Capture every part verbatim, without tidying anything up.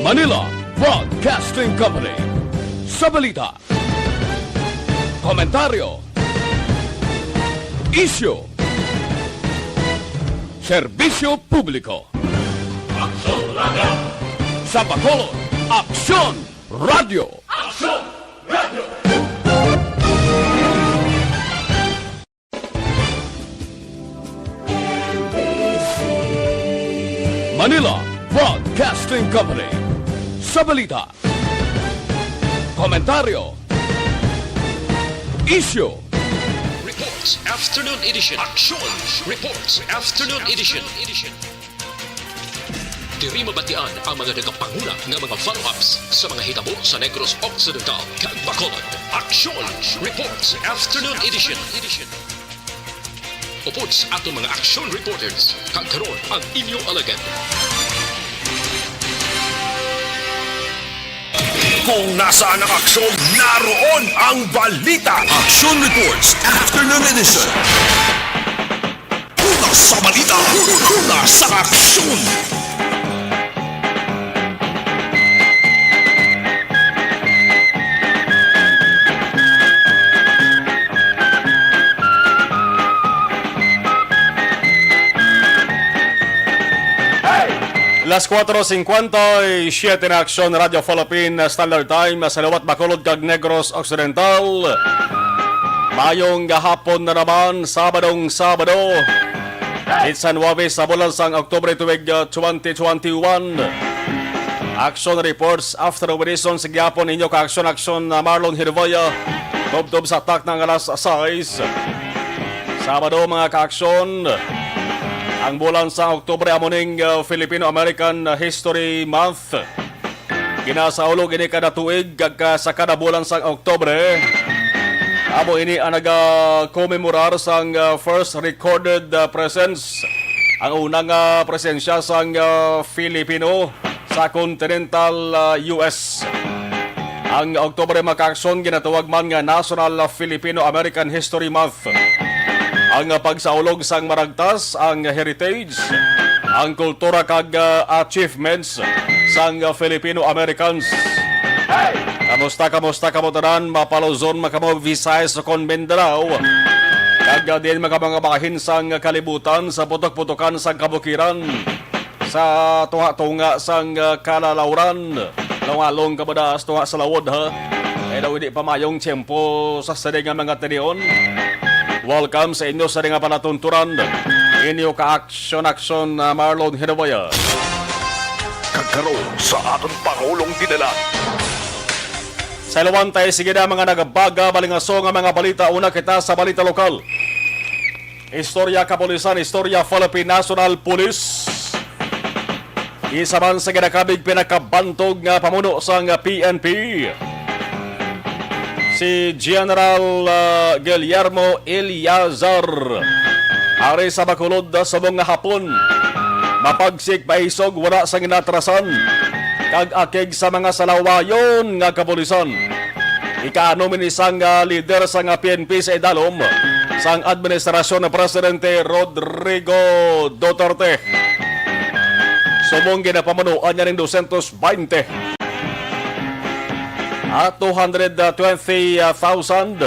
Manila Broadcasting Company. Sa balita, komentaryo, isyu, serbisyo publiko. Aksyon Radio! Sa Bacolod, Aksyon Radio! Aksyon Radio! Manila Broadcasting Company. Sa balita, komentaryo, isyu, Reports Afternoon Edition. Aksyon Reports Afternoon Edition. Diri mabatian ang mga nagapanguna nga mga follow-ups sa mga hitabo sa Negros Occidental kag Bacolod. Aksyon Reports Afternoon Edition. Upod sa aton mga action reporters, kag karon ang inyo alagad. Kung nasaan ang aksyon, naroon ang balita. Action Reports Afternoon Edition. Una sa balita, una sa aksyon. Las cuatro cincuenta y siete na, Aksyon Radio Philippine Standard Time sa liwat Bacolod kag Negros Occidental. Mayong gahapon na naman, Sabadong Sabado. It's a nuwebe sa bulan sang Oktubre tuig, uh, twenty twenty-one. Action Reports Afternoon Edition sa gihapon, inyo ka-aksyon-aksyon na Marlon Hirvaya. Tubtob sa takna nga alas sais. Sabado, mga ka-aksyon. Ang bulan sa Oktubre amo ning, uh, Filipino-American History Month. Ginasaulog ini kada tuig kag ka-, sa kada bulan sang Oktubre. Amo ini ang naga-commemorar sang, ah, first recorded, ah, presence, ang una nga presensya sang, ah, Filipino sa continental, ah, U S. Ang Oktubre, mga ka-aksyon, ginatawag man nga National Filipino-American History Month. Ang pagsaulog sang maragtas, ang heritage, ang kultura kag, ah, achievements sang Filipino Americans. Kamusta, kamusta kamo tanan? Mapaluzon man kamo, Visayas, kon Mindanao, kag, ah, diin man ka mga bahin sang kalibutan, sa putok-putokan sang kabukiran, sa tunga-tunga sang, ah, kalalawran. Lungalong ka ba da sa tunga sa lawod, ha? Kay daw hindi pa mayong tiyempo sa sini nga mga tinion. Welcome sa inyo sa sini nga palatunturan. Inyo ka-aksyon-aksyon, ah, Marlon Hinabaya. Kag karon sa aton Pangulong Dinalan. Sa Ilawantay, sige na mga nagabaga, balingaso nga mga balita. Una kita sa balita lokal. Istorya kapulisan, istorya Philippine National Police. Isa man sa ginakabig pinakabantog nga pamuno sang P N P, si General, ah, Guillermo Eleazar. Ari sa Bacolod, ah, subong nga hapon, mapagsik, maisog, wala sang inatrasan kag akig sa mga salawayon nga kapulisan. Ika-anom ini sang, ah, lider sang, ah, P N P sa idalom sang administrasyon ni Presidente Rodrigo Duterte. Subong ginapamunuan niya ning dosyentos baynte, ah, two hundred twenty thousand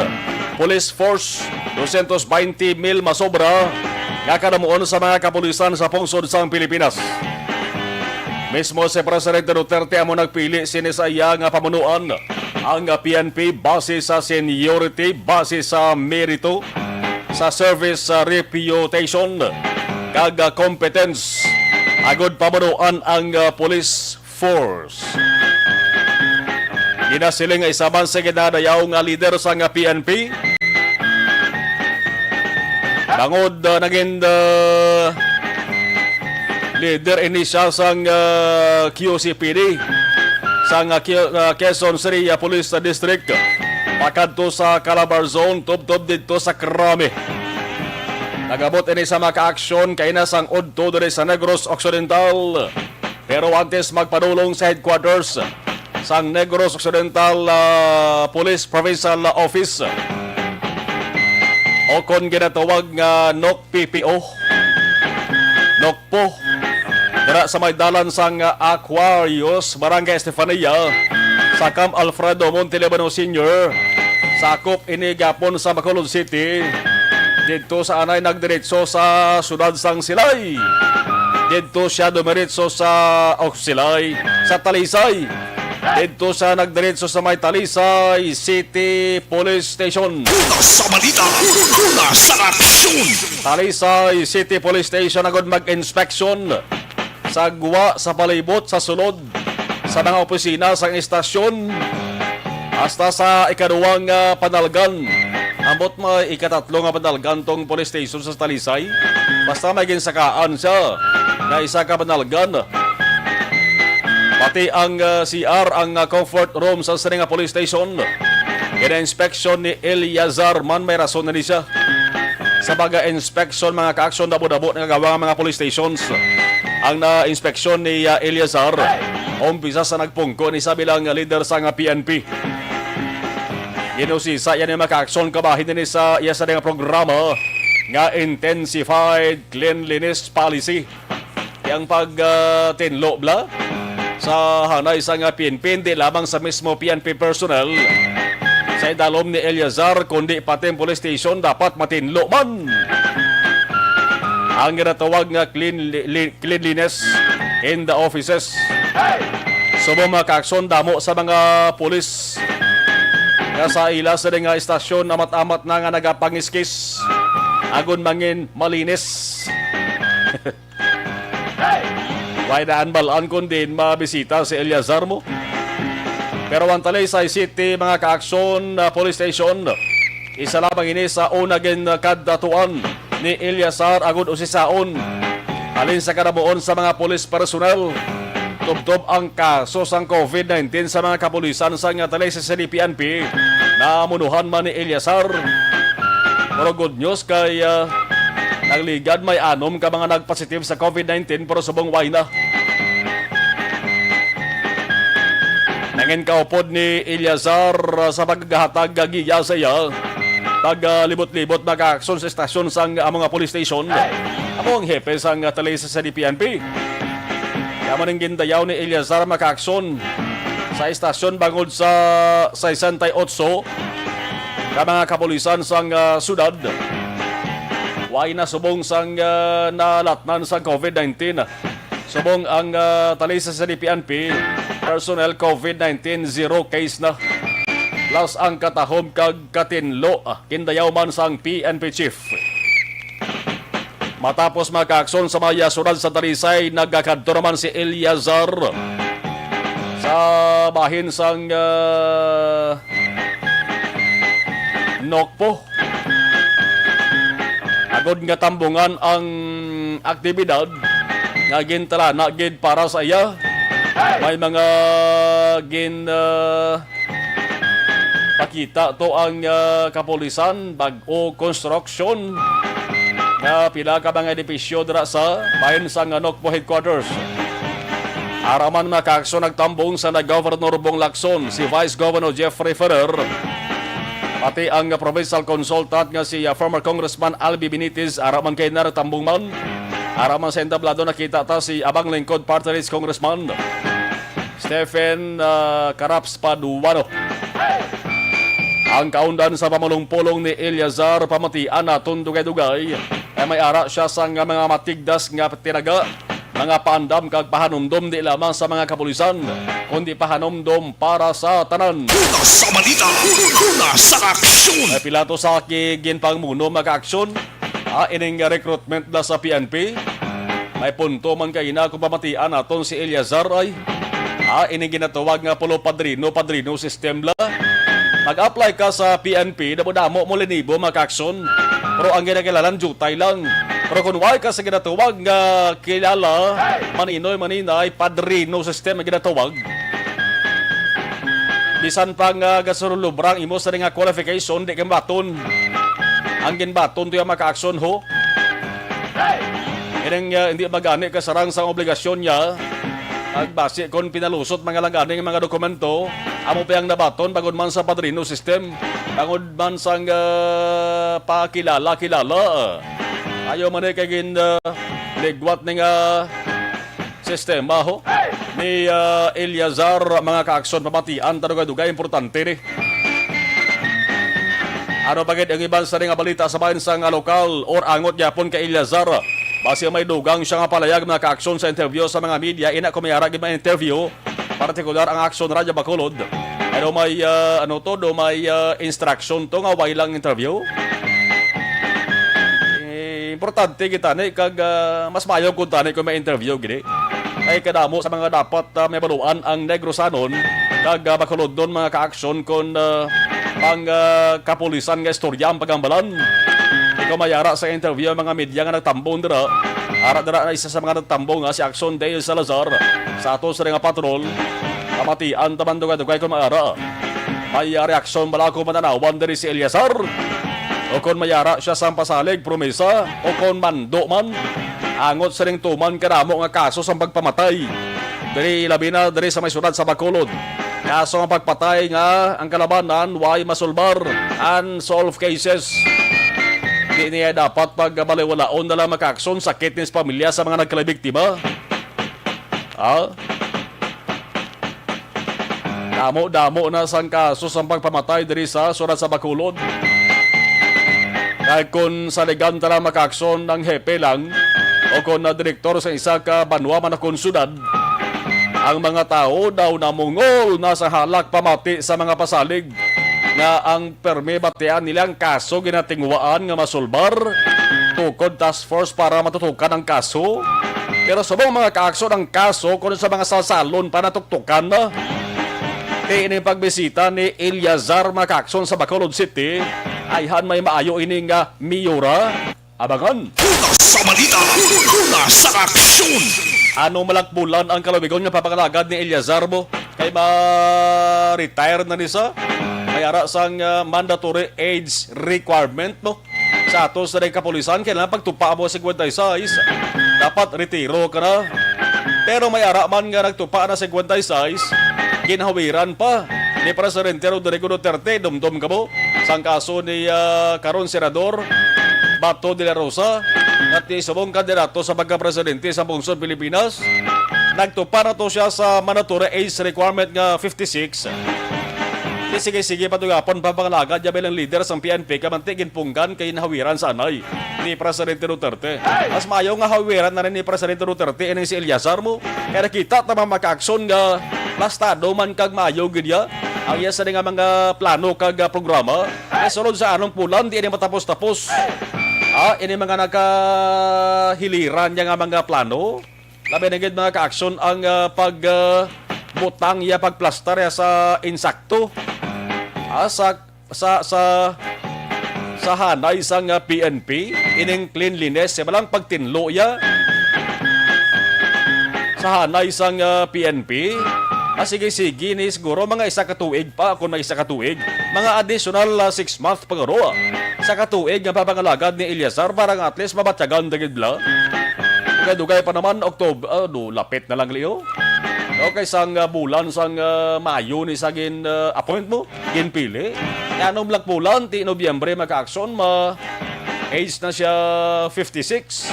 police force, dosyentos baynte mil masobra nga kanamuon sa mga kapulisan sa pungsod sang Pilipinas. Mismo si Presidente Duterte amo nagpili sini sa iya nga pamunuan. Ang P N P base sa seniority, base sa merito, sa service, sa reputation, kag, ah, competence, agod pamunuan ang, ah, police force. Ginasiling nga isa man sa ginadayaw nga leader sang P N P. Bangod, ah, naging, ah, leader ini siya sang, ah, Q C P D sang, ah, Qui-, ah, Quezon City, ah, Police, ah, District, pakadto sa Calabar Zone, tubtob didto sa Krami. Nagabot ini sa mga kaaksyon kaina sang udto diri sa Negros Occidental. Pero antes magpadulong sa headquarters sang Negros Occidental, ah, Police Provincial Office, o kon ginatawag nga NOC P P O, NOCPO, Dira sa may dalan sang Aquarius, Barangay Estefania, sa Camp Alfredo Montelibano Senior, sakop ini gapon sa Bacolod City. Didto sa anay nagdiretso sa siyudad sang Silay. Didto siya dumiretso sa, oh, Silay, sa Talisay. Didto siya nagdiretso sa may Talisay City Police Station. Una sa balita, una sa aksyon. Talisay City Police Station agud mag-inspeksyon sa gwa, sa palibot, sa sulod, sa mga opisina, sa istasyon, hasta sa ikaduwang, ah, panalgan. Ambot may ikatatlo nga panalgan tong police station sa Talisay. Basta may ginsakaan siya nga isa ka panalgan. Pati ang, ah, C R, ang, ah, comfort room sa sining nga police station, gina-inspeksyon ni Eliazar man. May rason na ni siya. Sa pag-inspeksyon, mga ka-aksyon, damo-damo nagagawa nga mga police stations ang na-inspeksyon ni, ah, Eliazar. Umpisa sa nagpungko ni sa bilang leader sa nga P N P. Ginusisa yan ni mga ka-aksyon kabahin ni sa iya sa nga programa nga Intensified Cleanliness Policy. Yang pag, ah, tinlo bala sa hanay sa nga P N P, hindi lamang sa mismo P N P personnel sa idalom ni Eliazar, kundi pati ang police station dapat matinlo man ang ginatawag nga clean, li-, li-, cleanliness in the offices. Subong mga ka-aksyon, damo sa mga pulis nga sa ila sa nga istasyon, amat-amat na nga nagapangiskis agon mangin malinis. Way daan balaan kon diin mabisita si Eliazar mo. Pero ang Talisay City, mga ka-aksyon, ah, Police Station, isa lamang ini sa una gin kadatuan ni Eliazar agud usisaon. Halin sa kadamuon sa mga police personnel, tubtob ang kaso sang covid nineteen sa mga kapulisan sang Talisay City P N P, namunuhan man ni Eliazar. Pero good news kay, ah, nagligad may anom ka mga nagpositive sa covid nineteen, pero subong way na. Nangin kaupod ni Eliazar, ah, sa paggahatag giya sa iya, pag, ah, libot-libot mga aksyon sa estasyon sang amo nga police station. Amo ang hepe sang, ah, Talisay City P N P. Kaya man ang gindayaw ni Eliazar mga aksyon sa estasyon bangod sa sesenta y ocho ka mga kapulisan sang, ah, syudad. Way na subong sang, ah, nalatnan sang covid nineteen. Subong ang, ah, Talisay City P N P personnel, covid nineteen zero case na. Plus ang katahom kag katinlo, ah, gindayaw man sang P N P chief. Matapos mga ka-aksyon sa mga syudad sa Talisay, nagakadto naman si Eliazar sa bahin sang, ah, Nokpo. Agod nga tambungan ang aktibidad nga gintalana gid para sa iya. May mga gin, ah, pakita to ang, ah, kapulisan, bag-o construction nga pila ka mga edipisyo dira sa bahin sang Nokpo headquarters. Araman mga ka-aksyon nagtambong sa na Governor Bong Lacson, si Vice Governor Jeffrey Ferrer, pati ang provincial consultant nga si, ah, former Congressman Albi Benitez, araman kay nartambong man. Araman sa entablado nakita ta si Abang Lingkod Party List Congressman Stephen, ah, Caraps Paduano. Ang kaundan sa pamulong-pulong ni Eliazar, pamatian naton dugay-dugay, ay may ara siya sa nga mga matigdas nga tinaga, mga paandam kag pahanumdom di lamang sa mga kapulisan, kundi pahanumdom para sa tanan. Una sa balita, una sa aksyon. Ay pila to sa ki-, ginpangmuno mga aksyon. Ah, ining recruitment na sa P N P. May punto man kay na kung pamatian naton si Eliazar ay. Ah, ining ginatawag nga pulo padrino, padrino system la. Mag-apply ka sa P N P, damo-damo mo linibo mga ka-aksyon. Pero ang ginakilala, jutay lang. Pero kung wala ka sa ginatawag nga kilala, maninoy, maninay, padrino system ang ginatawag. Bisan pa nga gasulubra ang imo sa nga qualification, di ka mabaton. Ang ginbaton to yung mga ka-aksyon, ho. Ining, ah, hindi magani kasarang sa obligasyon niya. Agbasi kon pinalusot mga lang gani nga mga dokumento, amo pa ang nabaton bangod man sa padrino system, bangod man sang, ah, pakilala-kilala. Ayaw man ni kay gin, ah, ligwat ni nga sistema ho ni, ah, Eleazar, mga kaaksyon, pamatian ta dugay-dugay, importante ni. Ano pa gid ang iban sa nga balita sa bahin sa nga lokal or angot gyapon kay Eleazar? Basi may dugang siya nga palayag, mga kaaksyon, sa interview sa mga media, ina kung may ara gid ma-interview, partikular ang Aksyon Radyo Bacolod. Ano may, ah, ano to, do may, ah, instruction to nga way lang interview? Eh, importante kita ni kag, ah, mas maayo kung tani kung may interview gini. Ay kadamo sa mga dapat, ah, may baluan ang Negrosanon kag, ah, Bacolodnon, mga kaaksyon, kon, ah, pang, ah, kapulisan nga istorya ang pagambalan. Ikaw mayara sa interview ang mga media nga nagtambong dira. Ara dira na isa sa mga nagtambong nga si Aksyon Dale Salazar sa ato sa nga patrol. Pamatian ta man dugay-dugay kung maara. May, ah, reaksyon bala kung mananawan diri si Eleazar? O kon mayara siya sang pasalig, promesa, o kon mando man, angot sining tuman kadamo nga kaso sang pagpamatay diri, labi na diri sa may syudad sa Bacolod. Kaso nga pagpatay nga ang kalabanan way masulbar, unsolved cases. Di niya dapat pagbaliwalaon na lang makaaksyon, sakit ni sa pamilya sa mga nagkalabig, di ba? Ah? Damo-damo na sang kaso sang pagpamatay diri sa surat sa Bacolod. Kay kon saligan ta lang makaaksyon ang hepe lang o kon na direktor sa isa ka banwa man o kon syudad, ang mga tawo daw namungol na sa halak pamati sa mga pasalig nga ang permi batian nila ang kaso ginatinguhaan nga masulbar tukod task force para matutukan ang kaso. Pero subong mga kaakson ang kaso kuno sa mga salsalon pa natuktukan na. Kay ining pagbisita ni Eleazar Macacson sa Bacolod City, ayhan may maayo ini nga miyura. Abangan. Una sa balita, una sa aksyon. Ano malakbulan ang kalubigon nga papangalagad ni Eleazar mo? Kay ma-retire na ni sa may ara sang, ah, mandatory age requirement, no? Sa ato sa kapulisan, kailangan pagtupa mo cinquenta y seis. Dapat retiro ka na. Pero may ara man nga nagtupa na cinquenta y seis, ginhawiran pa ni Presidente Rodrigo Duterte, dumdum ka mo, sang kaso ni, ah, karon Senador Bato de la Rosa, nga ti subong kandidato sa pagkapresidente sa Pungsod Pilipinas. Nagtupa na to siya sa mandatory age requirement nga fifty-six. Di sige-sige pa to gapon papangalagad ya bilang leader sang P N P, kamanti ginpunggan kay nahawiran sa anay ni Presidente Duterte. Mas maayo nga hawiran na rin ni Presidente Duterte ining si Eleazar mo. Kaya nakita ta mga makaaksyon nga plastado man kag maayo gid ya ang iya sa nga mga plano kag, ah, programa. Kay sulod sa anong pulan, di ini matapos-tapos. Ah, ini mga nakahiliran niya nga mga plano. Labi na gid, mga kaaksyon, ang, ah, pag, ah, butang ya pagplastar ya sa insakto. Ah, sa, sa, sa, sa hanay sang, ah, P N P, ining cleanliness, ya balang pagtinlo ya. Sa hanay sang, ah, P N P, ah, sige-sige ni siguro mga isa ka tuig pa, kung may isa ka tuig, mga additional, ah, six months pa guro, ah, sa katuig nga papangalagad ni Eleazar para nga at least mabatyagan dagid bla. Dugay-dugay pa naman, October, ah, no, lapit na lang liyo. Okay, sang, ah, bulan sang, ah, Mayo ni sa gin, ah, appoint mo, ginpili. Kaya nung Black Bulan, ti Nobyembre, makaaksyon, ma age na siya fifty-six.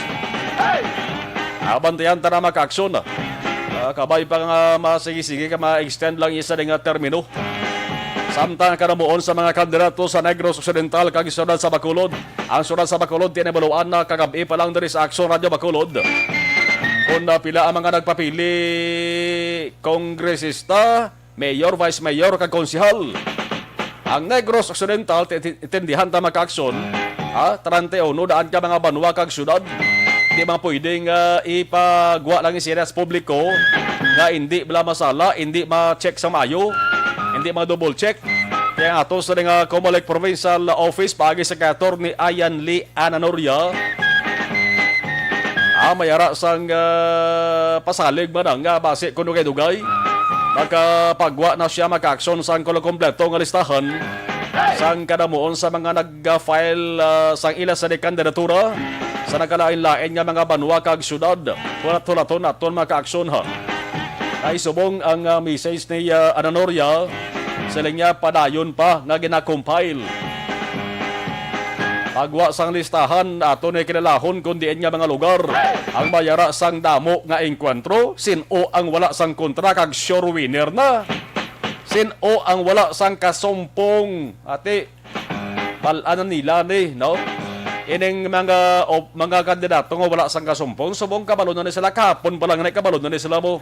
Ah, bantayan ta na makaaksyon. Ah, kabay pa nga masigi-sige ka ma-extend lang isa nga termino. Samtang kanamuon sa mga kandidato sa Negros Occidental kag syudad sa Bacolod. Ang syudad sa Bacolod, tinabaluan na kagab-i pa lang diri sa Aksyon Radyo Bacolod. Kung, ah, pila ang mga nagpapili, kongresista, mayor, vice mayor, kag konsehal. Ang Negros Occidental, ti-, ti-, tindihan ta makaaksyon, ha? Treinta y uno daan ka mga banwa kag syudad. Di man pwedeng, ah, ipagwa lang sila sa publiko nga hindi bala masala, hindi ma-check sa maayo, hindi ma-double check. Kaya nga ato sa nga Comelec Provincial Office, paagi sa kay Attorney Ian Lee Ananoria, ah, may ara sang, ah, pasalig man nga basi kung dugay-dugay, makapagwa na siya makaaksyon sang kulang kompleto nga listahan sang kadamuon sa mga nag-file, ah, sang ila sa kandidatura sa nagkalain-lain nga mga banwa kag syudad. Hulat-hulaton naton makaaksyon, ha. Ay subong ang, ah, message ni, ah, Ananoria, siling niya padayon pa nga gina-compile. Pagwa sang listahan, ato na kilalahon kung diin nga mga lugar ang mayara sang damo nga engkwentro. Sin-o ang wala sang kontra kag sure winner na? Sin-o ang wala sang kasumpong? Ati, bal-an na nila ni, no? Ining mga, o, mga kandidato nga wala sang kasumpong, subong kabalo na ni sila, kahapon pa lang na kabalo na ni sila mo.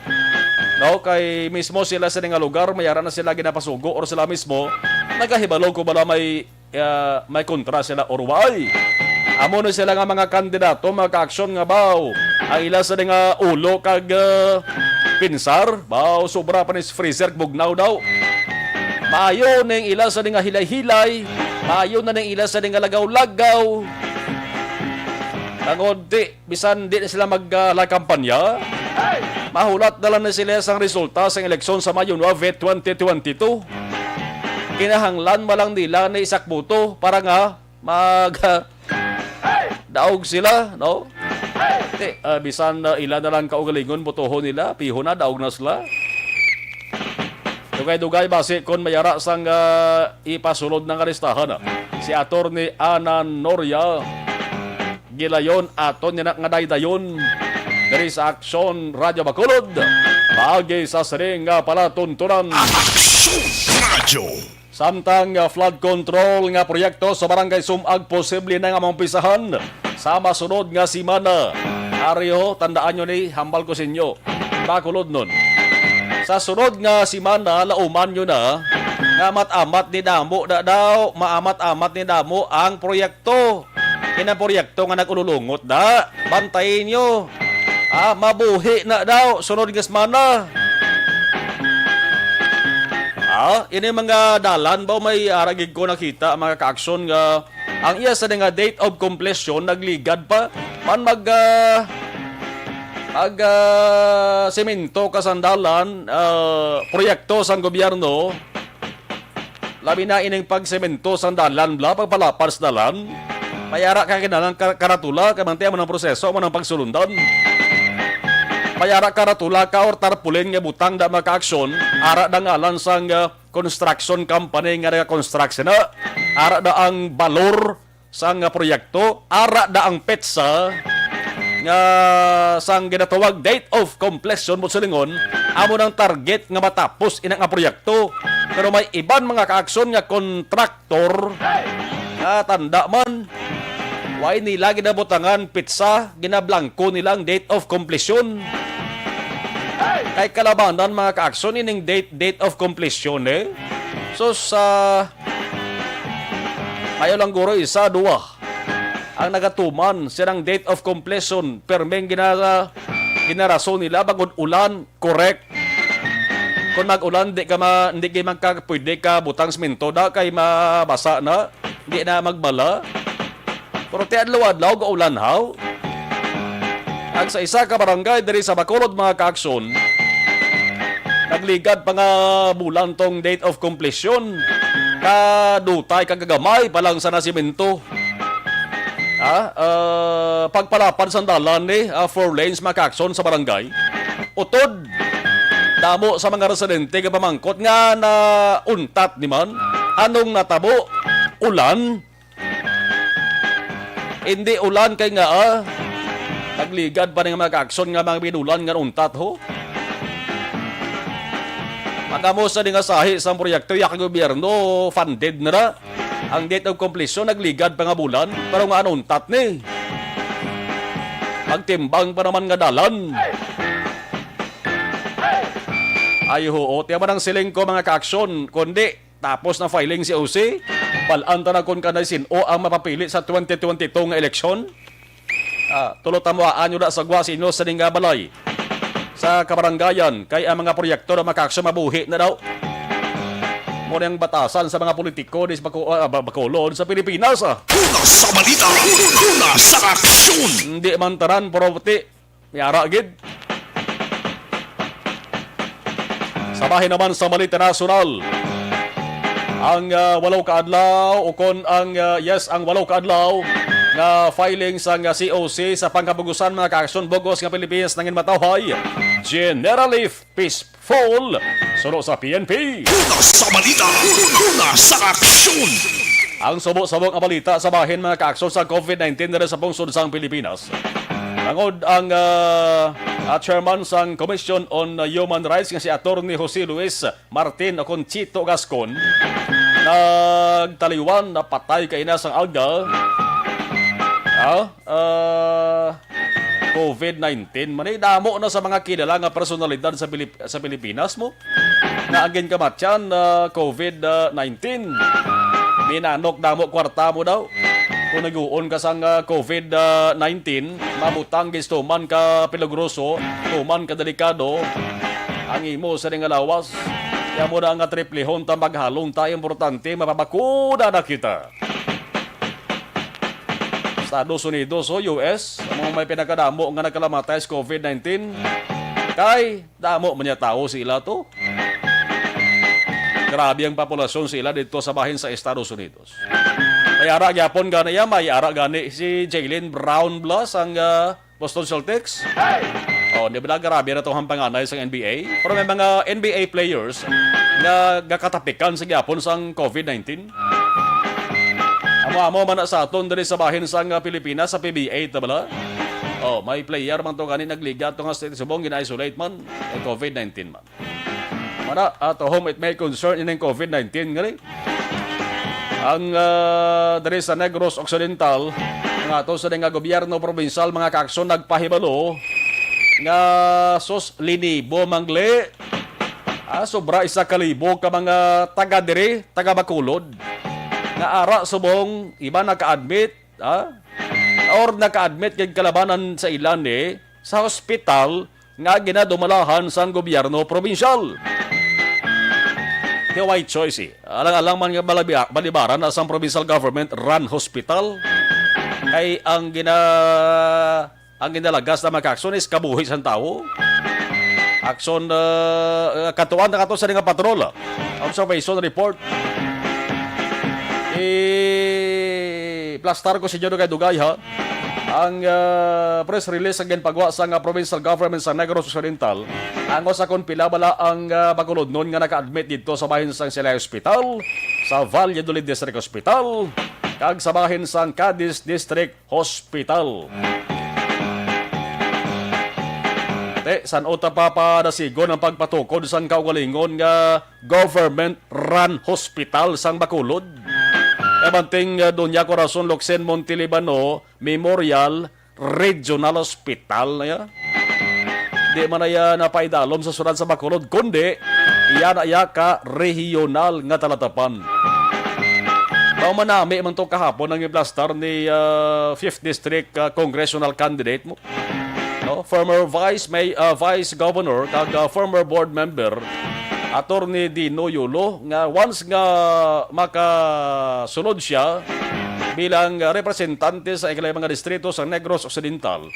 No, kay mismo sila sa nga lugar, mayara na sila ginapasugo or sila mismo nagahibalo kung bala may, ah, may kontra sila or way. Amo na sila nga mga kandidato, mga ka-aksyon nga baw ang ila sa nga ulo kag, ah, pinsar, baw sobra pa ni freezer bugnaw daw. Maayo ning ila sa nga hilay-hilay, maayo na ning ila sa nga lagaw-lagaw. Tangod di, bisan di na sila mag, ah, lagkampanya, mahulat na lang na sila sang resulta sang eleksyon sa Mayo nuebe, twenty twenty-two. Kinahanglan man lang nila ni isa ka boto para nga mag, ah, daog sila, no? Ti, ah, bisan, ah, ila na lang kaugalingon, botohon nila, piho na, daog na sila. Dugay-dugay basi kon mayara sang, ah, ipasulod na nga listahan, ah, si Attorney Ana Noria Gilayon, aton niya na nga daydayon diri sa Aksyon Radyo Bacolod, paagi sa sining nga palatuntunan. Aksyon Radyo. Samtang, ah, flood control nga proyekto sa Barangay Sumag posible na nga maumpisahan sa masunod nga semana. Ari ho, tandaan nyo ni, hambal ko sa inyo. Bacolodnon. Sa sunod nga semana, lauman nyo na nga amat-amat ni damo na daw, maamat-amat ni damo ang proyekto. Inang proyekto nga nag-ululungot na. Bantayin nyo. Ah, mabuhi na daw sunod nga semana. Ah, ini mga dalan ba may aragig ko nakita, mga ka-aksyon, nga ang iya sa nga date of completion nagligad pa man mag, ah, mag, ah, semento ka sang dalan, ah, proyekto sang gobyerno. Labi na ining pagsemento sang dalan bala, pagpalapad sa dalan. May ara ka kinahanglan ka-, karatula, kay manti amo nang proseso, amo nang pagsulundan. May ara karatula ka or tarpaulin nga butang da mga ka-aksyon, ara da ngalan sang, ah, construction company nga nagakonstruct sina. Ara da ang balor sang, ah, proyekto, ara da ang petsa nga sang ginatawag date of completion mo silingon, amo nang target nga matapos ina nga proyekto. Pero may iban mga ka-aksyon nga kontraktor nga tanda man, way nila ginabutangan petsa, ginablangko nila ang date of completion. Kay kalabanan mga ka-aksyon ining date, date of completion, eh. So sa Ayaw lang guro isa, duwa ang nagatuman silang date of completion. Perming gina-, ginarason nila bangod ulan, correct. Kung nag-ulan, di ka ma-, di ka man ka, pwede ka butang semento na kay mabasa na, di na magbala. Pero ti adlaw-adlaw, gaulan haw. Ang sa isa ka barangay diri sa Bacolod, mga kaaksyon, nagligad pa nga bulan tong date of completion. Kadutay, kagagamay pa lang sa nasimento. Ah, ah, pagpalapad sang dalan ni, ah, four lanes, mga kaaksyon, sa barangay. Utod, damo sa mga residente nga pamangkot nga nauntat ni man. Anong natabo? Ulan? Hindi ulan kay nga, ah, nagligad pa ning mga kaaksyon nga mga binulan nga nauntat, ho. Magamo sa di nga sahi sang proyekto, ya ka gobyerno, funded na ra. Ang date of completion, nagligad pa nga bulan, pero nga nauntat ni. Magtimbang pa naman nga dalan. Ay, huot. Yaman ang siling ko, mga kaaksyon, kundi tapos na filing si O C, bal-an ta na kon kanay sin-o ang mapapili sa twenty twenty-two nga eleksyon. Ah, tulo tamuaan nyo na sa gwa sa inyo sa ning nga balay sa kabarangayan, kay ang mga proyekto na makaksa mabuhi na daw. Mo nang batasan sa mga politiko di sa Baco-, ah, Ba-, Bacolod sa Pilipinas, ah. Una sa balita, una sa aksyon. Hindi man tanan, pero puti. May ara gid. Sa bahin naman sa balita nasyonal, ang, ah, walo ka adlaw, ukon ang, ah, yes, ang walo ka adlaw nga filing sang, ah, C O C sa pangkabugusan, mga kaaksyon, bugos nga Pilipinas nangin matawhay. General Leaf Peaceful, suno sa P N P. Una sa balita, una sa aksyon. Ang subo-subo nga balita sa bahin, mga kaaksyon, sa COVID nineteen diri sa pungsod sang Pilipinas. Tungod ang, ah, ah, chairman sang Commission on Human Rights nga si Attorney Jose Luis Martin o kon Chito Gascon, nagtaliwan na patay kaina sang alga. Ah, ah, COVID nineteen man, eh, damo na sa mga kilala nga personalidad sa Pilip-, sa Pilipinas mo nga ang ginkamatyan na COVID nineteen. Minanok damo kwarta mo daw. Kung naguon ka sang, ah, COVID nineteen, mabutang gis tuman ka peligroso, tuman ka delikado ang imo sa nga lawas. Kaya mo na nga triplehon ta, maghalong ta, importante mapabakuna na kita. Estados Unidos o U S, amo may pinakadamo nga nagkalamatay sa COVID nineteen. Kay damo man niya tawo sila to. Grabe ang populasyon sila dito sa bahin sa Estados Unidos. May ara gyapon gani iya, may ara gani si Jaylen Brown Blas ang, ah, Boston Celtics. Oh, di ba na grabe na tong hampanganay sa N B A? Pero may mga N B A players nga gakatapikan sa gyapon sang COVID nineteen. Amo-amo man na sa aton diri sa bahin sang, ah, Pilipinas, sa P B A ta bala. Oh, may player man to gani nagliga to nga sa Subong, gina-isolate man, eh, COVID nineteen man. Mana, ah, to whom it may concern ining COVID nineteen ngali. Ang, ah, diri sa Negros Occidental, ang ato sa nga gobyerno probinsal, mga kaaksyon, nagpahibalo nga sus linibo mangli. Ah, sobra isa ka libo ka mga taga diri, taga Bacolod, nga ara subong iba naka-admit, ah, or naka-admit kag kalabanan sa ilan ni sa hospital nga ginadumalahan sang gobyerno probinsyal. Kay way choice, eh. Alang-alang man nga balabi-, balibaran na sang provincial government run hospital. Kay ang gina-, ang ginalagas na mga aksyon is kabuhi sang tawo. Aksyon, uh, katuan na kato sa nga patrol. Observation report. I-plastar ko sa inyo dugay-dugay, ha. Ang, ah, press release nga ginpagwa sang, ah, provincial government sa Negros Occidental, ang usa kon pila bala ang, ah, Bacolodnon nga naka-admit didto sa bahin sang Silay Hospital, sa Valladolid District Hospital, kag sa bahin sang Cadiz District Hospital. Te, san-o ta pa padasigon ang pagpatukod sang kaugalingon nga government-run hospital sang Bacolod? Kay banting, ah, Doña Corazon Locsin Montelibano Memorial Regional Hospital na ya. Di man na ya napaidalom sa syudad sa Bacolod, kundi iya na ya ka regional nga talatapan. Mao man nami man to kahapon ang iplastar ni, ah, fifth District, ah, Congressional Candidate mo, no? Former Vice May-, ah, Vice Governor kag, ah, former board member, Attorney Dino Yulo, nga once nga makasulod siya bilang, ah, representante sa ikalima nga distrito sa Negros Occidental,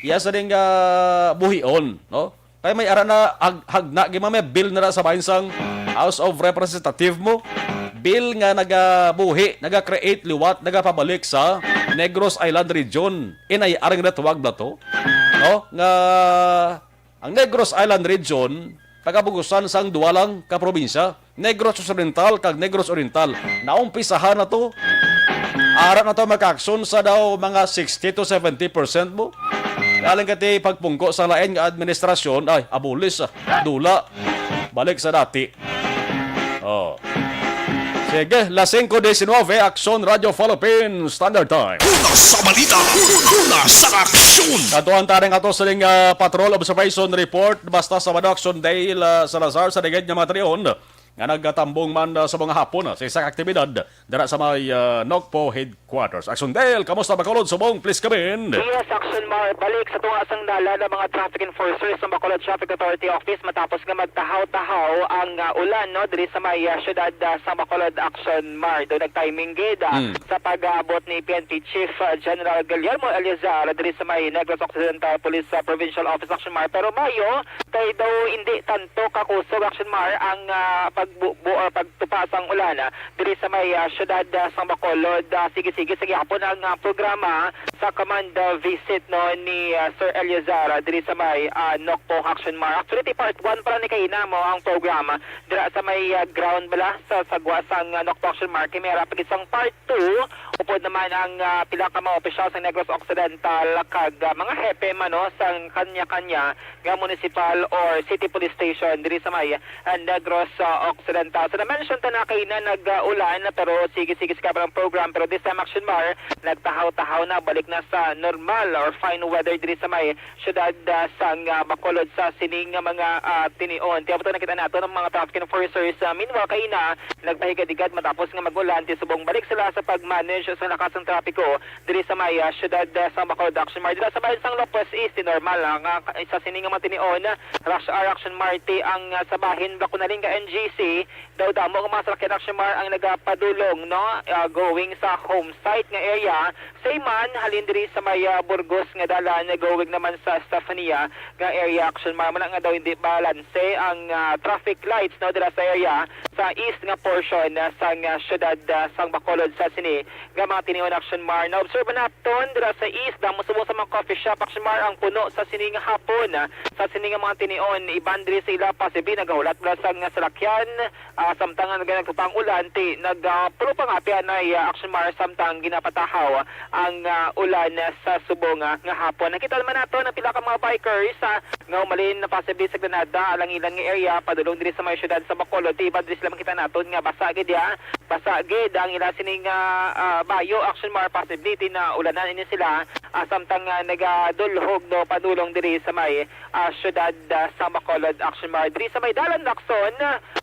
iya sa ding, ah, buhion, no? Kay may ara na hag-, hagna gid, may bill na ra sa bahin sang House of Representative mo. Bill nga nagabuhi, naga-create liwat, nagapabalik sa Negros Island Region. Inay aring retwag na to, no? Nga ang Negros Island Region, pagabugusan sang duwa lang ka probinsya, Negros Occidental kag Negros Oriental. Naumpisahan na to. Ara na to makaaksyon sa daw mga sixty to seventy percent mo. Galing kati pagpungko sa lain nga administrasyon, ay, abulis, ah, dula. Balik sa dati. Oh. Sige, las singko diecinueve, Aksyon Radio Philippines Standard Time. Una sa balita, una sa aksyon. Katuan tayo nga to sa ning, ah, patrol observation report. Basta sa Sabado, Aksyon Dale, ah, Salazar, sa ligid nga mga trion nga nagkatambong man, ah, sa mga hapon, ah, sa isa ka aktibidad dira sa may, ah, Nocpo Headquarters. Aksyon Dale, kamusta, Bacolod, subong? Please come in. Yes, Aksyon Mar, balik sa tunga sang dalan ang mga traffic enforcers sa Bacolod Traffic Authority Office matapos nga magtahaw-tahaw ang, ah, ulan, no, diri sa may, ah, syudad, ah, sa Bacolod. Aksyon Mar, do nag-timing gid, ah, Mm. sa pag-aabot ni P N P Chief, ah, General Guillermo Eleazar diri sa may Negros Occidental Police, ah, Provincial Office. Aksyon Mar, pero mayo kay daw hindi tanto kakusog, Action Mar, ang, ah, pagbubo or pagtupa sang ulan, ah, diri sa may, ah, siyudad, ah, sang Bacolod. Ah, sige-sige sa gihapon ang, ah, programa sa command, ah, visit, no, ni, ah, Sir Eleazar, ah, diri sa may, ah, Nocpo, Action Mar. Actually, ti part one pa lang ni kaina mo ang programa dira sa may, ah, ground bala sa sagwa sang, ah, Nocpo, Action Mar. Kay may ara pa gid sang part two, upod naman ang, ah, pila ka mga opisyal sa Negros Occidental kag, ah, mga hepe man, no, sang kanya-kanya nga municipal or city police station diri sa may, ah, Negros, ah, Occidental. So, na-mention ta na kaina nag, ah, ulan, pero sige-sige sa kabalang program. Pero this time, Action Mar, nagtahaw-tahaw na, balik na sa normal or fine weather diri sa may siyudad, ah, sang, ah, Bacolod sa sining nga mga, ah, tinion. Tiyabutan nakita nato ng mga traffic enforcers. Ah, meanwhile, kaina, nagpahigad-igad matapos nga mag-ulan, ti subong balik sila sa pag-manage sa lakas ng trapiko diri sa may, ah, siyudad, ah, sang Bacolod, Action Mar. Dira sa bayan sang Lopez East, ti normal, ah, nga ka-, sa sining nga mga tinion, rush hour, Action Mar, ti ang, ah, sa bahin Bacunalinga N G C, daw damo nga mga salakyan, Action Mar, ang nagapadulong, no, ah, going sa home site nga area. Same man, halin diri sa may, ah, Burgos nga dalan, going naman sa Estefania nga area, Action Mar, man nga daw hindi balanse ang, ah, traffic lights, no, dira sa area sa east nga portion, ah, sang, ah, syudad, ah, sang Bacolod sa sini nga mga tinion, Action Mar. Na-observe naton dira sa east, damo subong sa mga coffee shop, Action Mar, ang puno sa sini nga hapon, ah, sa sini nga mga tinion. Iban diri sa ila, posible nagahulat bala sang, ah, salakyan, ah, samtang nga nagtupang ulan, ti nag, ah, pulo pa nga pianay, ah, Action Mar, samtang ginapatahaw ang, ah, ulan sa subong, ah, nga hapon. Nakita naman nato ang pila ka mga bikers, ah, nga umalin na possibly sa Granada, alang ilang nga area, padulong diri sa may syudad sa Bacolod. Ti iban diri sila makita naton nga basa gid, ah, basa gid ang ila sining, ah, ah, bayo, Action Mar, possibly ti naulanan ini sila, ah, samtang, ah, nagadulhog, no, padulong diri sa may, ah, syudad, ah, sa Bacolod, Action Mar. Diri sa may dalan, Lacson,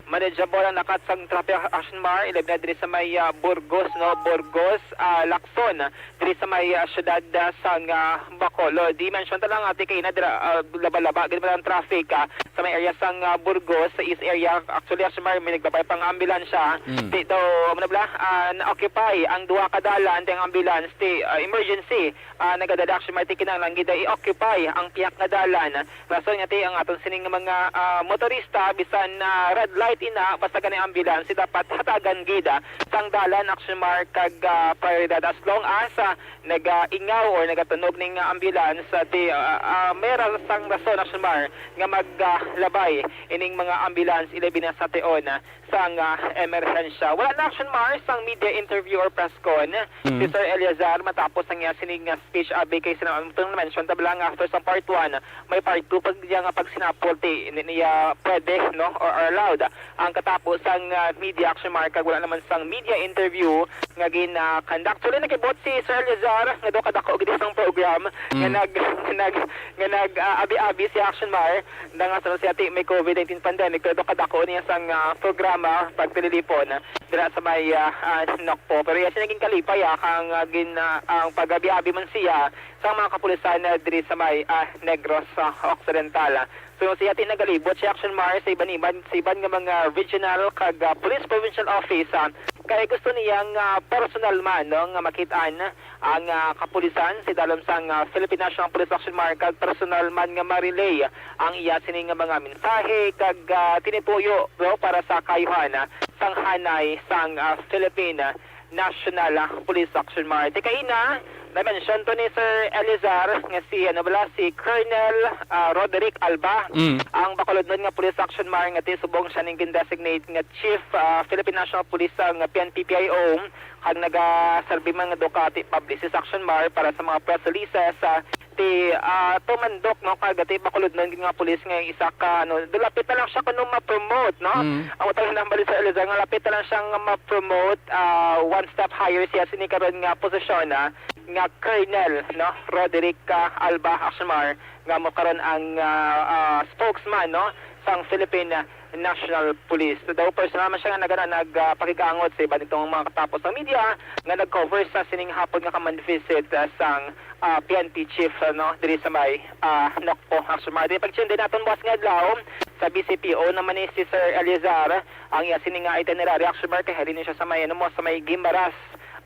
manageable ang lakat sang traffic, Action Mar, ilabi na diri sa may, ah, Burgos, no, Burgos, ah, Lacson, diri sa may, ah, syudad, ah, sang, ah, Bacolod. Di mention ta lang, ate, kay na dira, ah, laba-laba gid man ang traffic, ah, sa may area sang, ah, Burgos, sa East area. Actually, Action Mar, may naglabay pang ambulansya. Mm. Di daw, ano bala, ah, na-occupy ang duha ka dalan, ti ang ambulance, ti, ah, emergency, ah, nagadala, Action Mar, ti kinahanglan gid i-occupy ang pihak nga dalan. Rason nga ti ang aton sining nga mga, ah, motorista, bisan na red light ina, basta gani ambulance, dapat hatagan gid, ah, sang dalan, Action Mar, kag, ah, prioridad as long as, ah, nagaingaw or nagatunog ning, ah, ambulance, ah, ti, ah, ah, may ra-, sang rason, Action Mar, nga mag, ah, labay ining mga ambulance, ilabi na sa tion, ah, sang, ah, emerhensya. Wala na, Action Mar, sang media interview or press con, mm, si Sir Eleazar matapos ang iya sining nga speech, abi, kay sina-, itong mention ta bala nga after sa part one, may part two pag niya nga pagsinapol, ti, hindi niya pwede, no, or, or allowed ang katapo sang, ah, media, Action Mar, kag wala naman sang media interview nga gin, ah, conduct. Actually, nakibot si Sir Eleazar nga daw kadako gid sang program nga, mm, nag, nag, nga nag, ah, abi-abi si, Action Mar, na nga sa siya ti may COVID nineteen pandemic, pero kadako niya sang, ah, programa pagtililipon dira sa may, ah, ah, Nocpo. Pero iya siya naging kalipay, ah, kang, ah, gin, ah, ang pag-abi-abi man siya sa mga kapulisan, ah, diri sa may, ah, Negros, ah, Occidental. So, siya ti nagalibot si, Action Mar, sa iban-iban, sa iban nga mga regional kag, ah, police provincial office, ah, kay gusto niya nga personal man, no, nga makit-an ang, ah, kapulisan sa idalom sang, ah, Philippine National Police, Action Mar, kag personal man nga ma-relay ang iya sini nga mga mensahe kag, ah, tinipuyo, bro, para sa kaayuhan, ah, sang hanay sang, ah, Philippine, ah, National, ah, Police, Action Mar. Ti kaina, na-mention to ni Sir Elizar nga si, ano bala, si Colonel, ah, Roderick Alba, mm, ang bakulodnon nga Police, Action Mar, nga ti subong siya ning gin-designate nga Chief, ah, Philippine National Police, ah, nga P N P P I O. Kag nagaserbi man nga daw ka ti publicist, Action Mar, para sa mga press releases, ah, ti, ah, tumandok, no, kag ti bakulodnon nga pulis nga isa ka, ano, daw lapit na lang siya kuno ma-promote, no? Mm. Ang utang hinambal sa Elizar nga lapit na lang siya nga ma-promote, ah, one step higher siya sini karon nga posisyon, ah, nga Colonel, no, Roderick, ah, Alba, Action Mar, nga mo karon ang, ah, ah, spokesman, no, sang Philippine National Police. So, daw personal man siya nga nag-, ano, nag, ah, pakig-angot sa iban nitong mga katapos ng media nga nag-cover sa sining hapon nga command visit, ah, sang, ah, P N P chief, ano, diri sa may, ah, Nocpo, Action Mar. Di pag-tune din naton buwas nga adlaw sa B C P O naman ni si Sir Eleazar. Ang iya sini nga itinerary, Action Mar, kay halin siya sa may, ano mo, sa may Guimaras,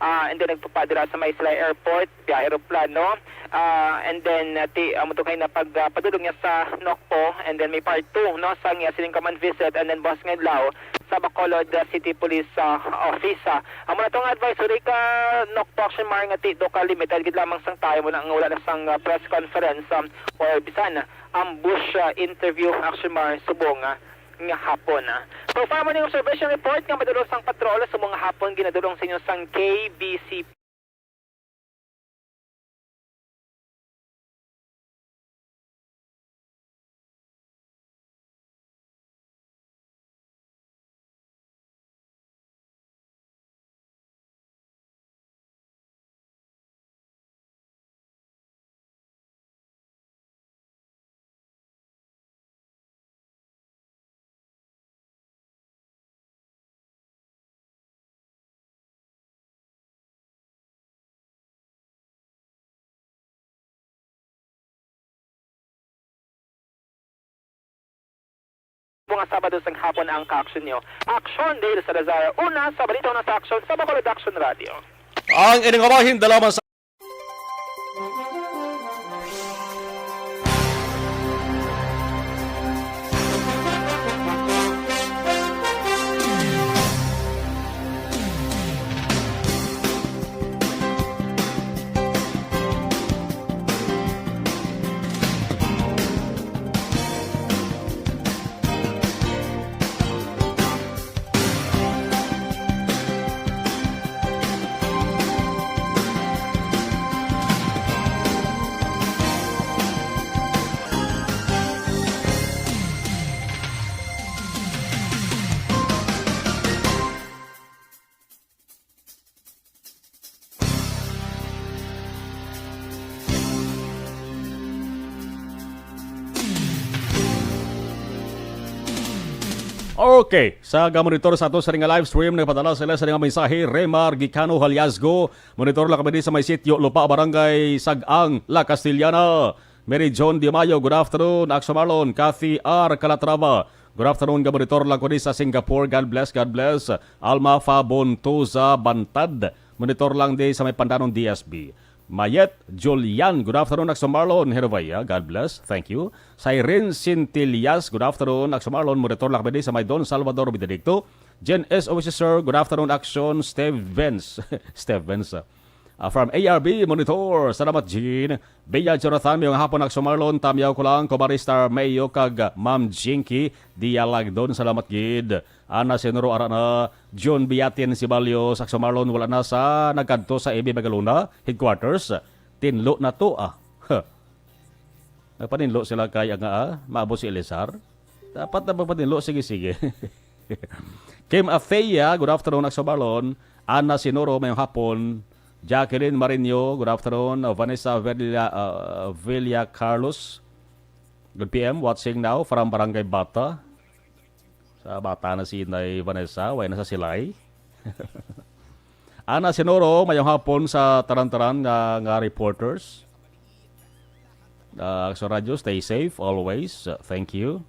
Ah, and then nagpapadala sa may Silay Airport via aeroplano. Ah, and then, ah, ti-, amo to kay na pag, ah, padulong niya sa Nokpo, and then may part two, no, sa iya sining command visit, and then bukas nga adlaw sa Bacolod, ah, City Police, ah, Office. Ah, amo na tong advisory ka Nokpo, Action Mar, nga ti-, do ka limited gid lamang sang time mo na nga wala na sang, ah, press conference, um, or bisan ambush, ah, interview, Action Mar, subong, ah, nga hapon, ah. So, far mo ning observation report nga madulong sang patrol subong nga hapon ginadulong sa inyo sang K B C. Mga Sabado sang hapon ang ka-action niyo. Action, Dale Salazar. Una sa balita, una sa action sa Bacolod Action Radio. Ang ining kabahin dala man sa Okay, sa gamonitor sa ato sa nga live stream, nagpadala sila sa nga mensahe, Remar Gicano Haliasgo, monitor lang kami di sa may sitio, Lupa, Barangay Sag-ang, La Castellana. Mary John Di Mayo, good afternoon. Axo Marlon, Kathy R Calatrava, good afternoon, gamonitor lang ko di sa Singapore. God bless, God bless. Alma Fabontosa Bantad, monitor lang di sa may Pandanon D S B. Mayet Julian, good afternoon, Axo Marlon. Hervaya, God bless. Thank you. Siren Sintillas, good afternoon, Axo Marlon. Monitor lang kami di sa may Don Salvador Benedicto. Jen S. Oasis, sir. Good afternoon, Action. Steve Benz. Steve Benz, ah. Ah, from A R B Monitor. Salamat, Jean. Bea Jonathan, mayong hapon, Axo Marlon. Tamyaw ko lang, Kumari Star Mayo kag Ma'am Jinky Dialagdon. Salamat gid. Ana Sinuro, ara na. June Biatin Sibalyo, Axo Marlon, wala na sa nagkadto sa A B Magalona headquarters. Tinlo na to, ah. Huh. Nagpaninlo sila kay nga, ah, maabot si Elizar. Dapat na magpaninlo, sige, sige. Kim Athea, good afternoon, Axo Marlon. Ana Sinuro, mayong hapon. Jacqueline Marinho, good afternoon. Vanessa Villa, ah, Villa Carlos, good P M, watching now from Barangay Bata. Sa Bata na si Inday Vanessa, way na sa Silay. Ana Sinuro, mayong hapon sa tanan-tanan nga, nga reporters. Ah, sa radyo, stay safe always. Uh, thank you.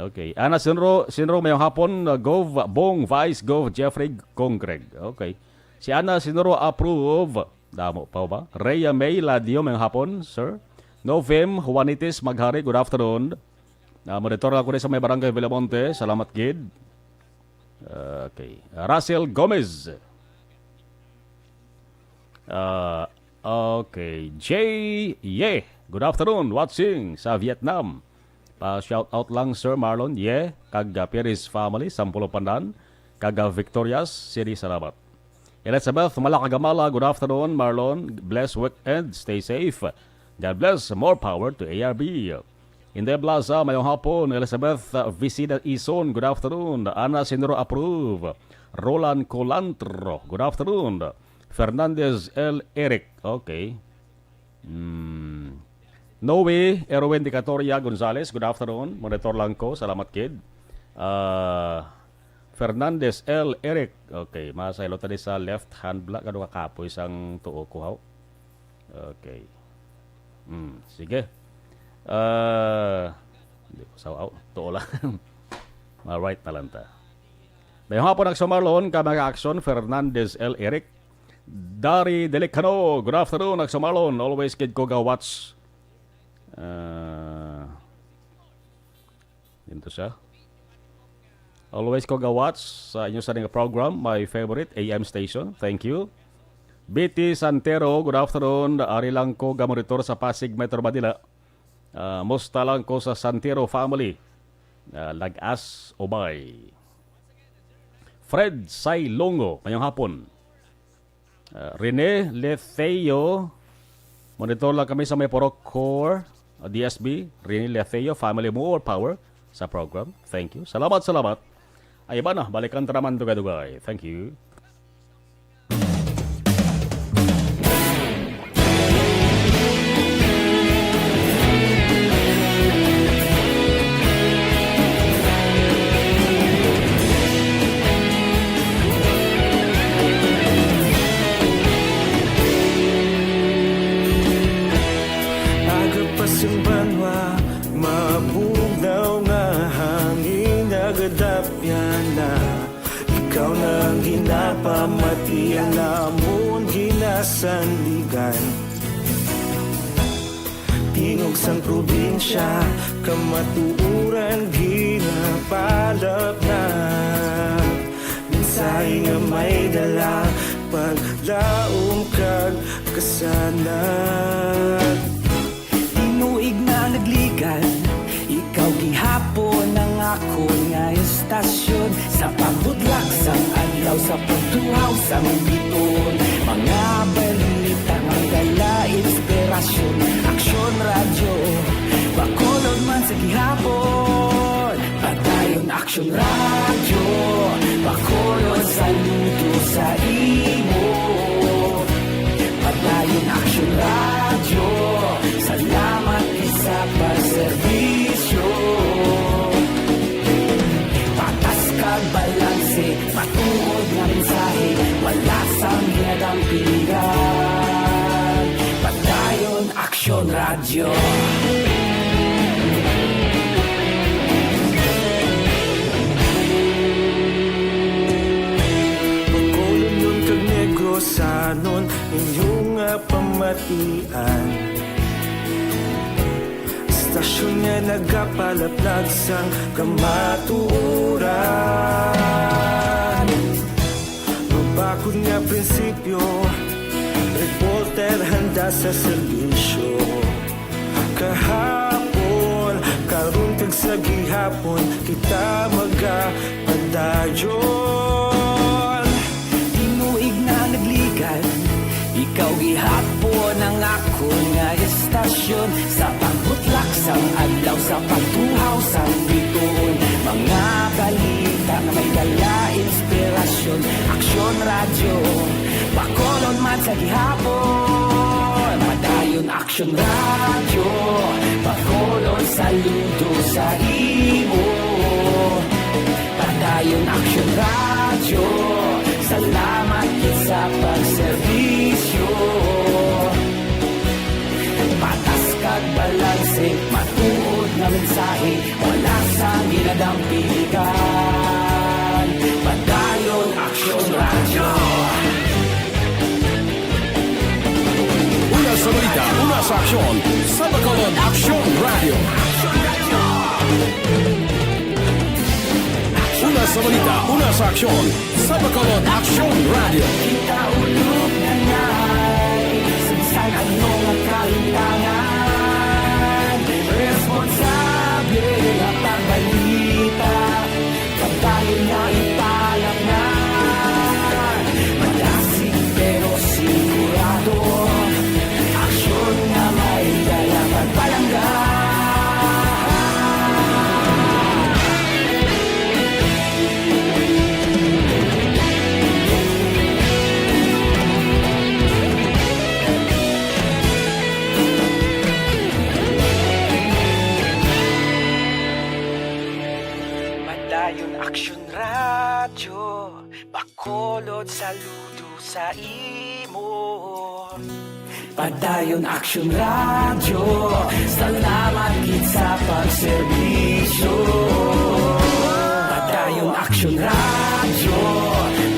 Okay. Ana Sinro, Sinro, mayong hapon, uh, Gov Bong, Vice Gov Jeffrey Congreg. Okay. Si Ana Sinro approve. Damo pa ba? Rhea May Ladio, mayong hapon, sir. Novem Juanitis Maghari, good afternoon. Ah, monitor ako rin sa may Barangay Villamonte. Salamat gid. Okay. Russell Gomez. Ah, okay. Jay Ye, good afternoon. Watching sa Vietnam. Pa shout out lang, Sir Marlon Ye, kag, ah, Perez family, Sampolo Pandan, kag, ah, Victorias City. Salamat. Elizabeth Malakagamala, good afternoon, Marlon. Blessed weekend. Stay safe. God bless. More power to A R B. Inday Plaza, mayong hapon. Elizabeth, uh, Visida Ison, good afternoon. Ana Sinro approve. Roland Colantro, good afternoon. Fernandez L. Eric, okay. Hmm. Noe Erwin Dicatoria Gonzalez, good afternoon. Monitor lang ko, salamat kid. Ah, Fernandez L. Eric, okay. Masaylo tadi sa left hand block. Ano ka kapoy sang tuo ko, haw? Okay. Hmm, sige. Ah, hindi ko saw-, aw, tuo lang. Ma-right na lang ta. Mayong hapon, Action Marlon, ka mga Action, Fernandez L. Eric. Dari Delicano, good afternoon, Akso Marlon. Always gid ko ga-watch. Ah, dito siya. Always ko ga-watch sa inyo sa nga program, my favorite A M station. Thank you. B T Santero, good afternoon. Ari lang ko ga-monitor sa Pasig, Metro Manila. Ah, musta lang ko sa Santero family? Ah, Lagas, Ubay. Fred Sailongo, mayong hapon. Ah, Rene Lefeo, monitor lang kami sa may Purok Core, ah, D S B. Rene Lefeo, family, more power sa program. Thank you. Salamat, salamat. Ay, iba na, balikan ta naman dugay-dugay. Thank you. Aga pa sing banwa, mabugnaw nga hangin nagadapyan na. Ikaw na ang ginapamati, ang amon ginasandigan. Tingog sang probinsya, kamatuoran ginapalapnag. Mensahe nga may dala, paglaom kag kasanag. Tinuig na nagligan, ikaw gihapon ang akon nga estasyon. Sa pagbutlak sang adlaw, sa pagtuhaw sang biton, mga balita nga dala inspirasyon. Aksyon Radyo, Bacolod man sa gihapon. Padayon Aksyon Radyo, Bacolod, saludo sa imo. Padayon Aksyon Radyo, salamat sa pagserbisyo. Patas kag balanse, matuod nga mensahe, wala sang ginadampigan. Padayon Aksyon Radyo. Bacolodnon kag Negrosanon, inyo nga pamatian. Estasyon nga nagapalaplag sang kamatuoran. Mabakod nga prinsipyo, reporter handa sa serbisyo. Kahapon, karon kag sa gihapon, kita magapadayon. Tinuig na nagligan, ikaw gihapon ang akon nga estasyon. Sa pagbutlak sang adlaw, sa pagtuhaw sang bituon, mga balita nga may dala inspirasyon. Aksyon Radyo, Bacolod man sa gihapon. Padayon Aksyon Radyo, Bacolod, saludo sa imo. Padayon Aksyon Radyo, salamat gid sa pagserbisyo. Patas kag balanse, matuod nga mensahe, wala sang ginadampigan. Padayon Aksyon Radyo. Una sa balita, una sa aksyon, sa Bacolod Aksyon Radyo. Una sa balita, una sa aksyon, sa Bacolod Aksyon Radyo. Kita ulog na ngay, sa bisan ano nga kalimtangan, responsable nga pagbalita. Padayon na ipalapngan, madasig pero sigurado. Aksyon nga may dala pagpalangga. Padayon Aksyon Radyo, Bacolod, saludo sa imo. Padayon Aksyon Radyo, salamat gid sa pagserbisyo. Padayon Aksyon Radyo,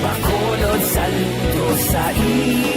Bacolod, saludo sa imo.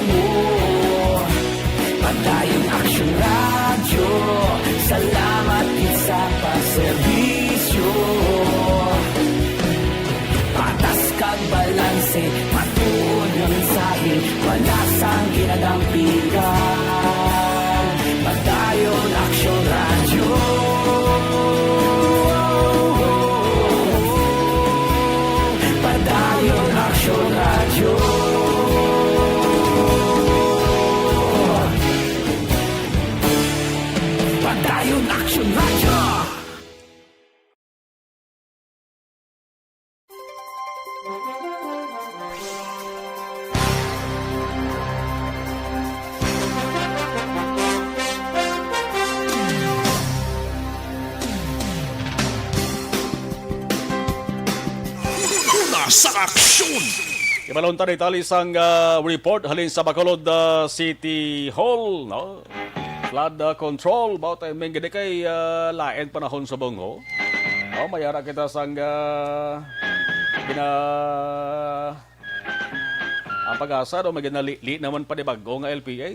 Una sa aksyon. Ibalon ta detalye sang, ah, report halin sa Bacolod, ah, City Hall, no? Flood, ah, control, about I mean, gani kay, ah, lain panahon subong, ho. No, mayara kita sang, ah, gina-, ang PAGASA, no, may ginalili naman pa ni bag-o nga L P A.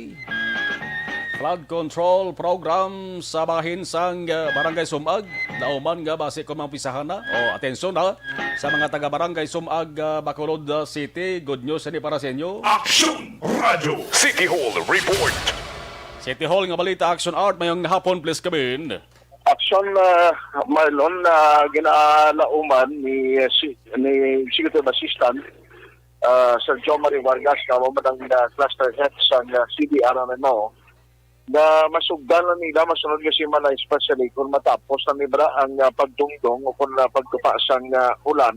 Flood control program sa bahin sang, ah, Barangay Sumag. Nauman nga basi ko mang pisahan na. O, atensyon, ha. Sa mga taga Barangay Sumag, ah, Bacolod, ah, City, good news ini para sa inyo. Aksyon Radyo City Hall Report. City Hall nga balita, Action Art, mayong hapon, please come in. Action, ah, Marlon, na ginalauman ni, ah, si, ni Executive Assistant, ah, Sir Jomari Vargas, na mao man ang, ah, cluster head sa, ah, C D R R M O, na masugdan na nila masunod nga semana, especially kung matapos na nila ang, ah, pagdungdong o kung, ah, pagtupa sang, ah, ulan.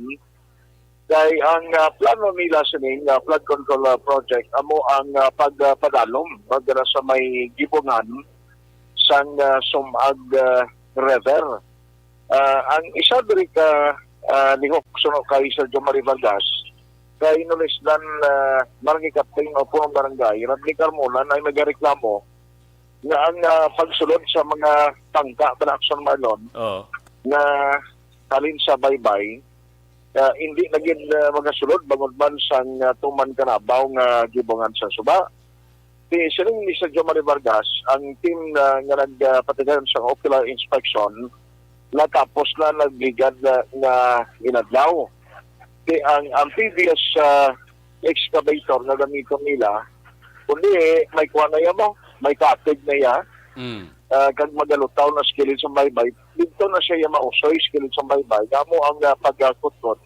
Kay ang, ah, plano nila sining, ah, flood control, ah, project amo ang, ah, pagpadalom, no, dira sa may gibungan sang, ah, Sumag, ah, River. Ah, ang isa diri ka, ah, lihok suno kay Sir Jomari Vargas, kay no less than, ah, Barangay Captain o punong barangay, Rodney Carmona, na nagareklamo nga ang, ah, pagsulod sa mga tangka, bala, Action Marlon, Oo. nga halin sa Baybay, ah, hindi na gid, ah, magasulod bangod man sang, ah, tuman kanabaw nga gibungan sa suba. Di siling ni Sir Jomari Vargas, ang team na, nga nagpatigayon sa ocular inspection, natapos na nagligad na, nga inadlaw. Di ang, ang previous, ah, excavator nga gamiton nila, kundi may kuha na iya mo, may katig na iya, Mm. ah, kag magalutaw na sa kilid sa Baybay, dito na siya iya mausoy sa kilid sa Baybay. Kamo ang, ah, pagkutkot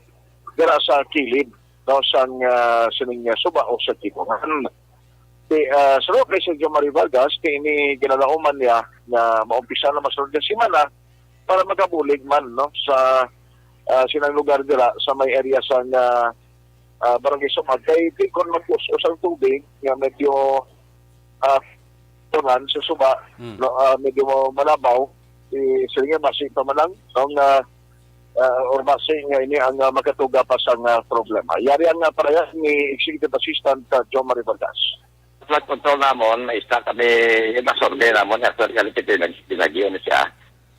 dira sa kilid, no, sang, ah, sining, ah, suba o sa gibungan. Ti, ah, suno kay Sergio Marie Vargas, ti ini ginalauman niya nga maumpisa na masunod nga semana para makabulig man, no, sa, ah, sinang lugar dira sa may area sa nga, ah, Barangay Sumag. Kay di kon mag-us-us ang tubig nga medyo, ah, tunan sa suba, Mm. no, ah, medyo malabaw, eh, sige nga, basi pa man lang, no, nga, ah, or basi nga ini ang, ah, makatuga pa sa nga problema. Yari ang, ah, parayag ni Executive Assistant, ah, Joe Marie Vargas. Flood control namon, may isa kami, yung survey namon, actually, kami pinag-, pinag-iyon siya.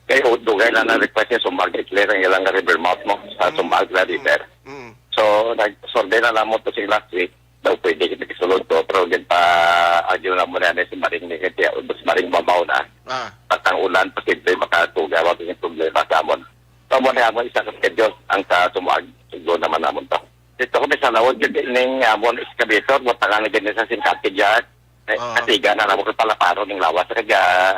Kay dugay na na-request niya, Sumag, i-clear ang ilang river mouth mo sa Mm. Sumag na Mm. river. Mm. So, nag-survey na namon to si last week. Daw pwede kita isulod to, pero gid pa, agyo na mo na si Maring ni kaya, ubos Maring mabaw na. Ah. Patang ulan, posible makatuga, wag yung problema sa amon. So, mo na amon isa ka schedule, ang sa Sumag, siguro naman namon to. Dito kami sa laod, gid ning amon excavator, butangan na gid sa singkati dyan. Eh, Ah. katiga na namon kay palaparo ning lawas, kag, ah,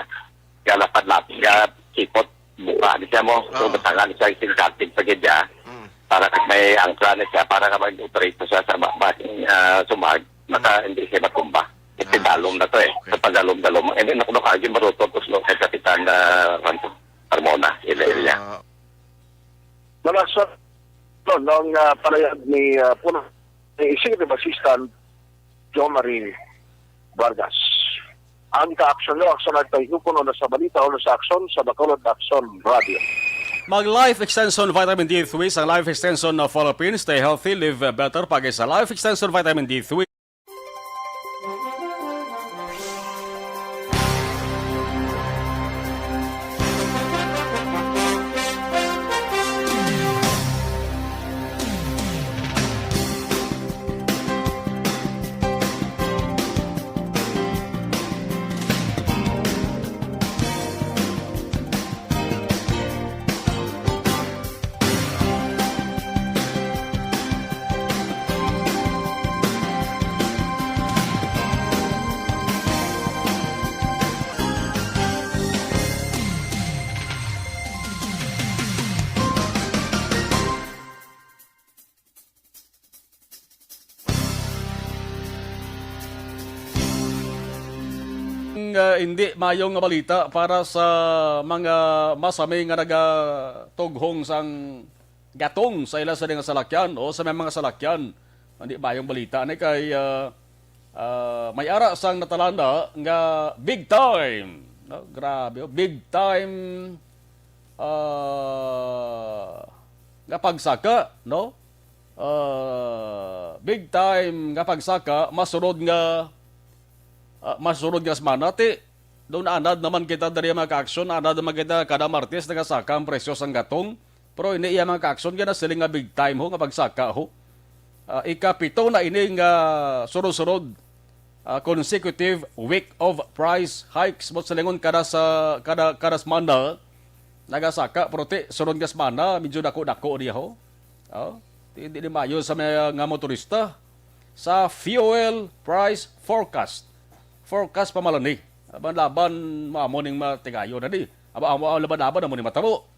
galapad-lapad, ah, sipot, buka, di siya mo. So, Oo. butangan siya, singkati pa gid, ah. Mm. Para kag may angkla na siya, para ka mag-operate pa siya sa ba-, ba-, ah, Sumag, maka, Mm. hindi siya matumba. Kasi Ah, dalom na to eh. okay. Sa pagdalom-dalom, hindi na kuno kaagyo maruto, kusno kay Kapitan, ah, Ranto Carmona, ila, ila. Ah. Mala sa, no, nung, ah, parayag ni, ah, Puno, ni Executive Assistant John Marie Vargas. Ang ka-aksyon nyo, aksyon nagpahigupon, una sa balita, una sa aksyon, sa Bacolod Aksyon Radio. Mag Life Extension Vitamin D three sang Life Extension na Philippines. Stay healthy, live better. Pag sa Life Extension Vitamin D three. Nga hindi mayo nga balita para sa mga masami nga nagatughong sang gatong sa ila sa nga salakyan o sa may mga salakyan. Hindi bayong balita ni kay, ah, ah, may ara sang natalana nga big time. No? Grabe, oh, big time, ah, nga pagsaka, no? Ah, big time nga pagsaka, masunod nga, ah, masunod nga semana, ti, doon anad naman kita diri, mga ka-aksyon, anad naman kita kada Martes nagasaka ang presyo sang gatong. Pero ini iya, mga ka-aksyon, nga nasiling nga big time ho nga pagsaka ho. Ah, ikapito na ini nga sunod-sunod, ah, consecutive week of price hikes. Mo silingon kada sa, kada, kada semana nagasaka, pero ti, sunod nga semana medyo dako-dako niya ho. Oh, ti, hindi ni maayo sa mga nga motorista. Sa fuel price forecast. Forecast pa man ni. Laban-laban mo amo ning matigayon na di. Aba, amo, laban-laban amo ni matabo.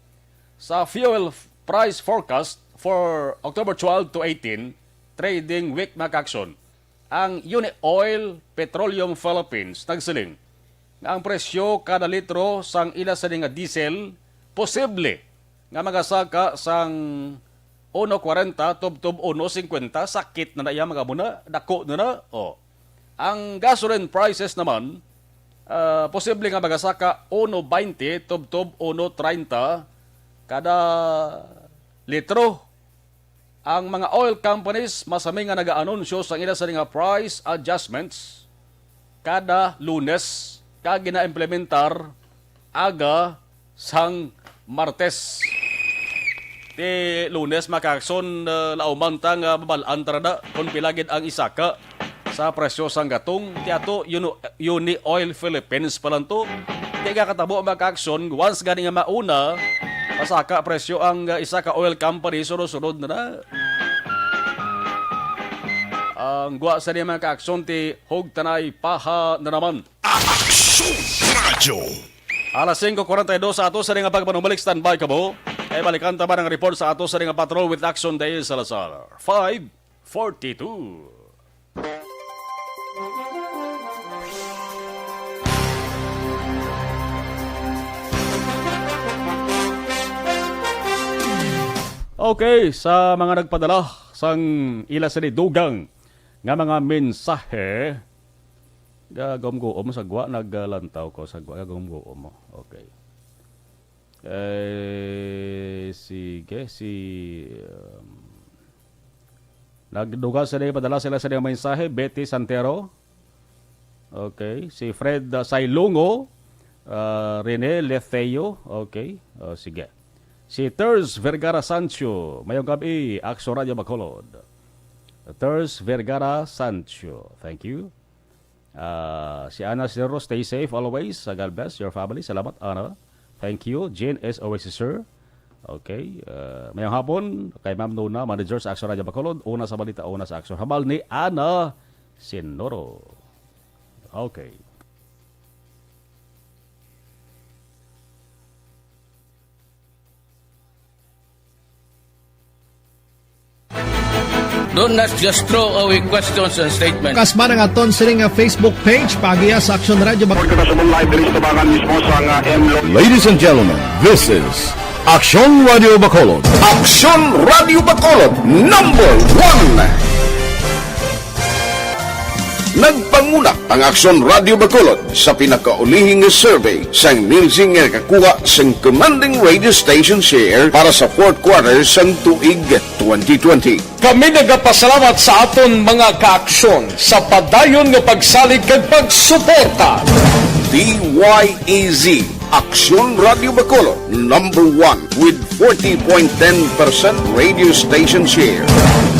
Sa fuel f-, price forecast for October twelve to eighteen, trading week, mga ka-aksyon, ang Uni Oil Petroleum Philippines nagsiling nga ang presyo kada litro sang ila sini nga diesel posible nga magasaka sang uno kwarenta tubtob uno singkwenta. Sakit na na iya, mga muna, dako na na. Oh. Ang gasoline prices naman, ah, posible nga magasaka uno baynte tubtob uno treinta kada litro. Ang mga oil companies masami nga nagaanunsyo sang ila sini nga price adjustments kada Lunes, kag ginaimplementar aga sang Martes. Ti Lunes, mga ka-aksyon, ah, lauman ta nga mabal-an ta na kung pila gid ang isaka sa presyo sang gatong. Ti ato, Uni-, Uni Oil Philippines pa lang to. Ti gakatabo, mga ka-aksyon, once gani nga mauna, pasaka presyo ang, ah, isa ka oil company, sunod-sunod na na. Ang gwa sa niya, mga ka-aksyon, ti hugtanay paha na naman. Aksyon Radyo. Alas singko kwarenta y dos sa ato sa nga pagpanumbalik, standby kamo. Kay balikan ta man ang report sa ato sa nga patrol with Action Day Salazar. Five forty-two. Okay, sa mga nagpadala sang ila sini dugang nga mga mensahe, gagumguom sa gwa, naglantaw ko sa gwa, gagumguom mo. Okay. Eh, sige, si, um, nagdugang sila, padala sila sa iyang mensahe, Betty Santero. Okay. Si Fred, uh, Sailungo, uh, Rene Lefeo. Okay. Oh, sige. Si Ters Vergara Sancho, mayong gabi, Aksyon Radyo Bacolod. Ters Vergara Sancho, thank you. Ah, si Ana Sierro, stay safe always. Ah, God bless your family. Salamat, Ana. Thank you. Jean is always, sir. Okay. Ah, mayang hapon kay Ma'am Nona, manager sa Aksyon Radyo Bacolod. Una sa balita, una sa aksyon. Habal ni Ana Sinoro. Okay. Do not just throw away questions and statements. Kasman ang aton sini nga Facebook page, paagiha sa Aksyon Radyo Bac- Report kita sa live diri sa tubangan mismo sa nga M Lo- Ladies and gentlemen, this is Aksyon Radyo Bacolod. Aksyon Radyo Bacolod, number one. Nagpanguna ang Aksyon Radyo Bacolod sa pinakaulihi nga survey sang Nielsen nga nakakuha sang commanding radio station share para sa fourth quarter sang tuig twenty twenty. Kami nagapasalamat sa aton mga kaaksyon sa padayon nga pagsalig kag pagsuporta. D Y E Z, Aksyon Radyo Bacolod, number one with forty point ten percent radio station share.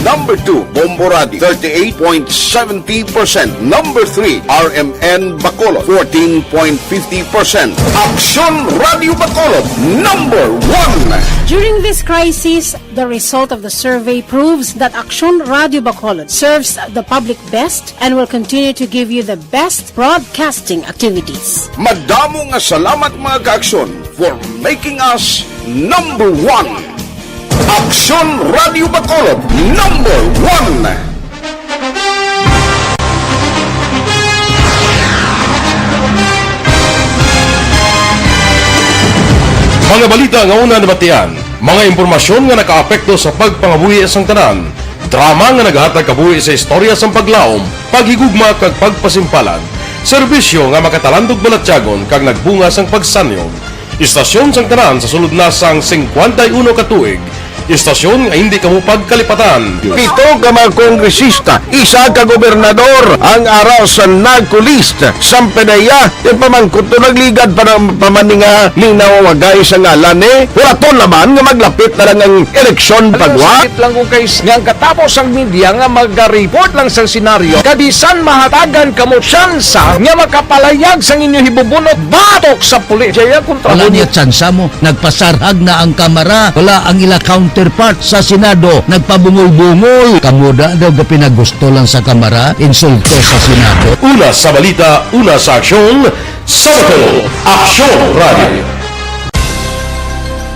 Number two, Bombo Radio, thirty-eight point seventy percent. Number three, R M N Bacolod, fourteen point fifty percent. Aksyon Radyo Bacolod, number one. During this crisis, the result of the survey proves that Aksyon Radyo Bacolod serves the public best and will continue to give you the best broadcasting activities. Madamo nga salamat, mga kaaksyon, for making us number one. Aksyon Radyo Bacolod, number one. Mga balita nga una nabatian. Mga impormasyon nga nakaapekto sa pagpangabuhi sang tanan. Drama nga nagahatag kabuhi sa istorya sang paglaom, paghigugma kag pagpasimpalan. Serbisyo nga makatalandog balatyagon kag nagbunga sang pagsanyog. Istasyon sang tanan sa sulod na sang singkwenta y uno ka tuig. Istasyon nga hindi kamo pagkalipatan. Pito ka mga kongresista, isa ka gobernador ang ara sa NARCO list. Sang P D E A, yung pamangkot to nagligad pa ng pamaninga ni nawawagay sa ngalan ni Huraton naman nga maglapit na lang ang eleksyon pagwa. Sakit lang kung kay nga ang katapos ang media nga magaripot lang sa senaryo, kabisan mahatagan kamo tsansa nga makapalayag sang inyo hibubunot batok sa pulis. Jaya kontra Wala mo. Niya tsansa mo. Nagpasarhag na ang Kamara. Wala ang ila counterpart sa Senado. Nagpabungol-bungol. Kamo da daw gapinagusto lang sa Kamara. Insulto sa Senado. Una sa balita, una sa aksyon, sa Bacolod, Aksyon Radio.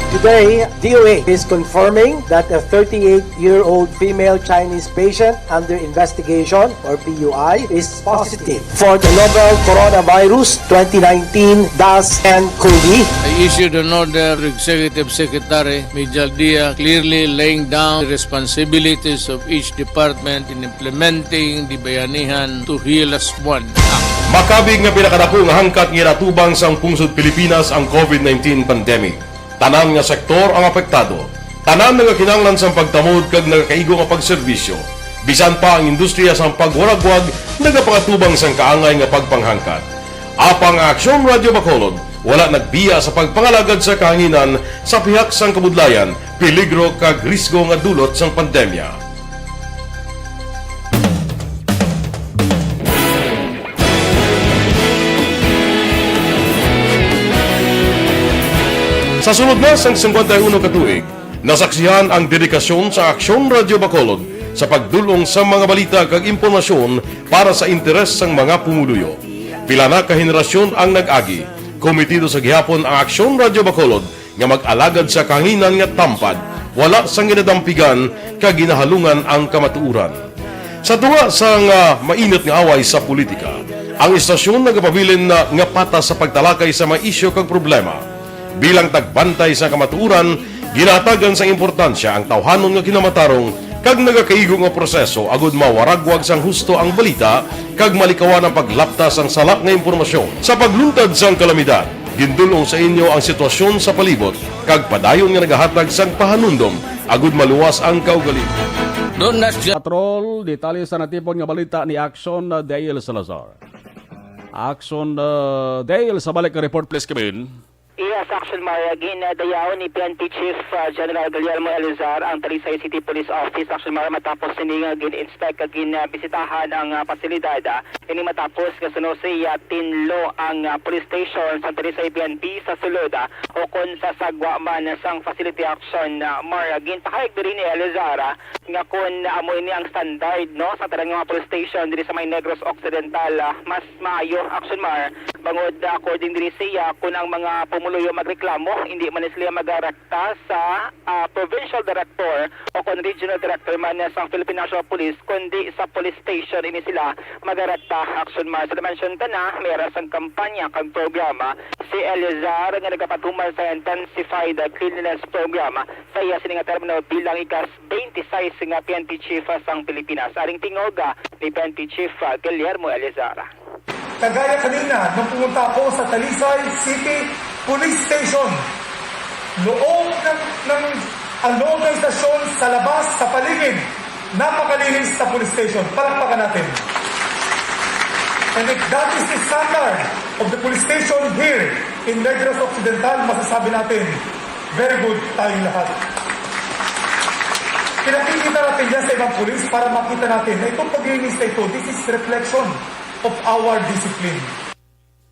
Today, D O H is confirming that a thirty-eight-year-old female Chinese patient under investigation, or P U I, is positive for the novel coronavirus twenty nineteen dash N cov. I issued an order to Executive Secretary Mijal Dia, clearly laying down the responsibilities of each department in implementing the Bayanihan to Heal Us One Act. Makabig nga pinakadako nga hangkat nga ginatubang sang pungsod Pilipinas ang covid nineteen pandemic. Tanan nga sektor ang apektado. Tanan nagakinahanglan sang pagtamod kag nagakaigo nga pagserbisyo. Bisan pa ang industriya sang pagwaragwag nagapangatubang sang kaangay nga pagpanghangkat. Apang ang Aksyon Radio Bacolod wala nagbiya sa pagpangalagad sa kahanginan sa pihak sang kabudlayan, peligro kag risgo nga dulot sang pandemya. Sa sulod na sang singkwenta y uno ka tuig, nasaksihan ang dedikasyon sa Aksyon Radio Bacolod sa pagdul-ong sa mga balita kag impormasyon para sa interes sang mga pumuluyo. Pila na ka henerasyon ang nag-agi, kometido sa gihapon ang Aksyon Radio Bacolod nga mag-alagad sa kahanginan nga tampad, wala sang ginadampigan kag ginahalungan ang kamatuoran. Sa tunga sang, ah, mainit nga away sa politika, ang istasyon nagapabilin na nga patas sa pagtalakay sa mga isyu kag problema. Bilang tagbantay sa kamatuoran, ginahatagan sang importansya ang tawhanon nga kinamatarong kag nagakaigo nga proseso agud mawaragwag sang husto ang balita kag malikawan ang paglapta sang sala nga impormasyon. Sa pagluntad sang kalamidad, gindul-ong sa inyo ang sitwasyon sa palibot kag padayon nga nagahatag sang pahanumdom agud maluwas ang kaugalingon. Patrol, detalye sa natipon nga balita ni Action Dale Salazar. Action, uh, Dale, sa balik nga report, please, Kevin. Yes, Action Mar, ginadayaw ni P N P Chief, uh, General Guillermo Elizar ang Talisay City Police Office, Action Mar, matapos sini nga gin-inspect kag ginbisitahan ang, uh, pasilidad. Uh, ini matapos nga suno siya tinlo ang, uh, police station sa Talisay P N P sa sulod, uh, ukon sa sagwa man sang facility, Action, uh, Mar. Ginpahayag diri ni Elizar, uh, nga kun amo ini ang standard, no, sa tanan nga mga police station diri sa may Negros Occidental, ah, mas maayo, Action Mar, bangod, ah, according diri siya, kun ang mga pumuluyo magreklamo, hindi man sila magarekta sa, ah, provincial director o kon regional director man sa Philippine National Police, kundi sa police station ini sila magarekta, Action Mar. Sa dimension ta na, may ara sang kampanya kag programa si Elizar nga nagapatuman sa Intensified Cleanliness Program sa iya sini nga termino bilang ikas twenty-six nga P N P Chief sang Pilipinas. Aring tingog, ah, ni P N P Chief, ah, Guillermo Elizar. Kagaya kanina, nung pumunta ako sa Talisay City Police Station, loob ng, ng, ang loob ng stasyon, sa labas, sa paligid, napakalinis sa police station. Palakpakan natin. And if that is the standard of the police station here in Negros Occidental, masasabi natin, very good tayong lahat. Pinakikita natin yan sa ibang pulis para makita natin na itong paglinis na ito, this is reflection of our discipline.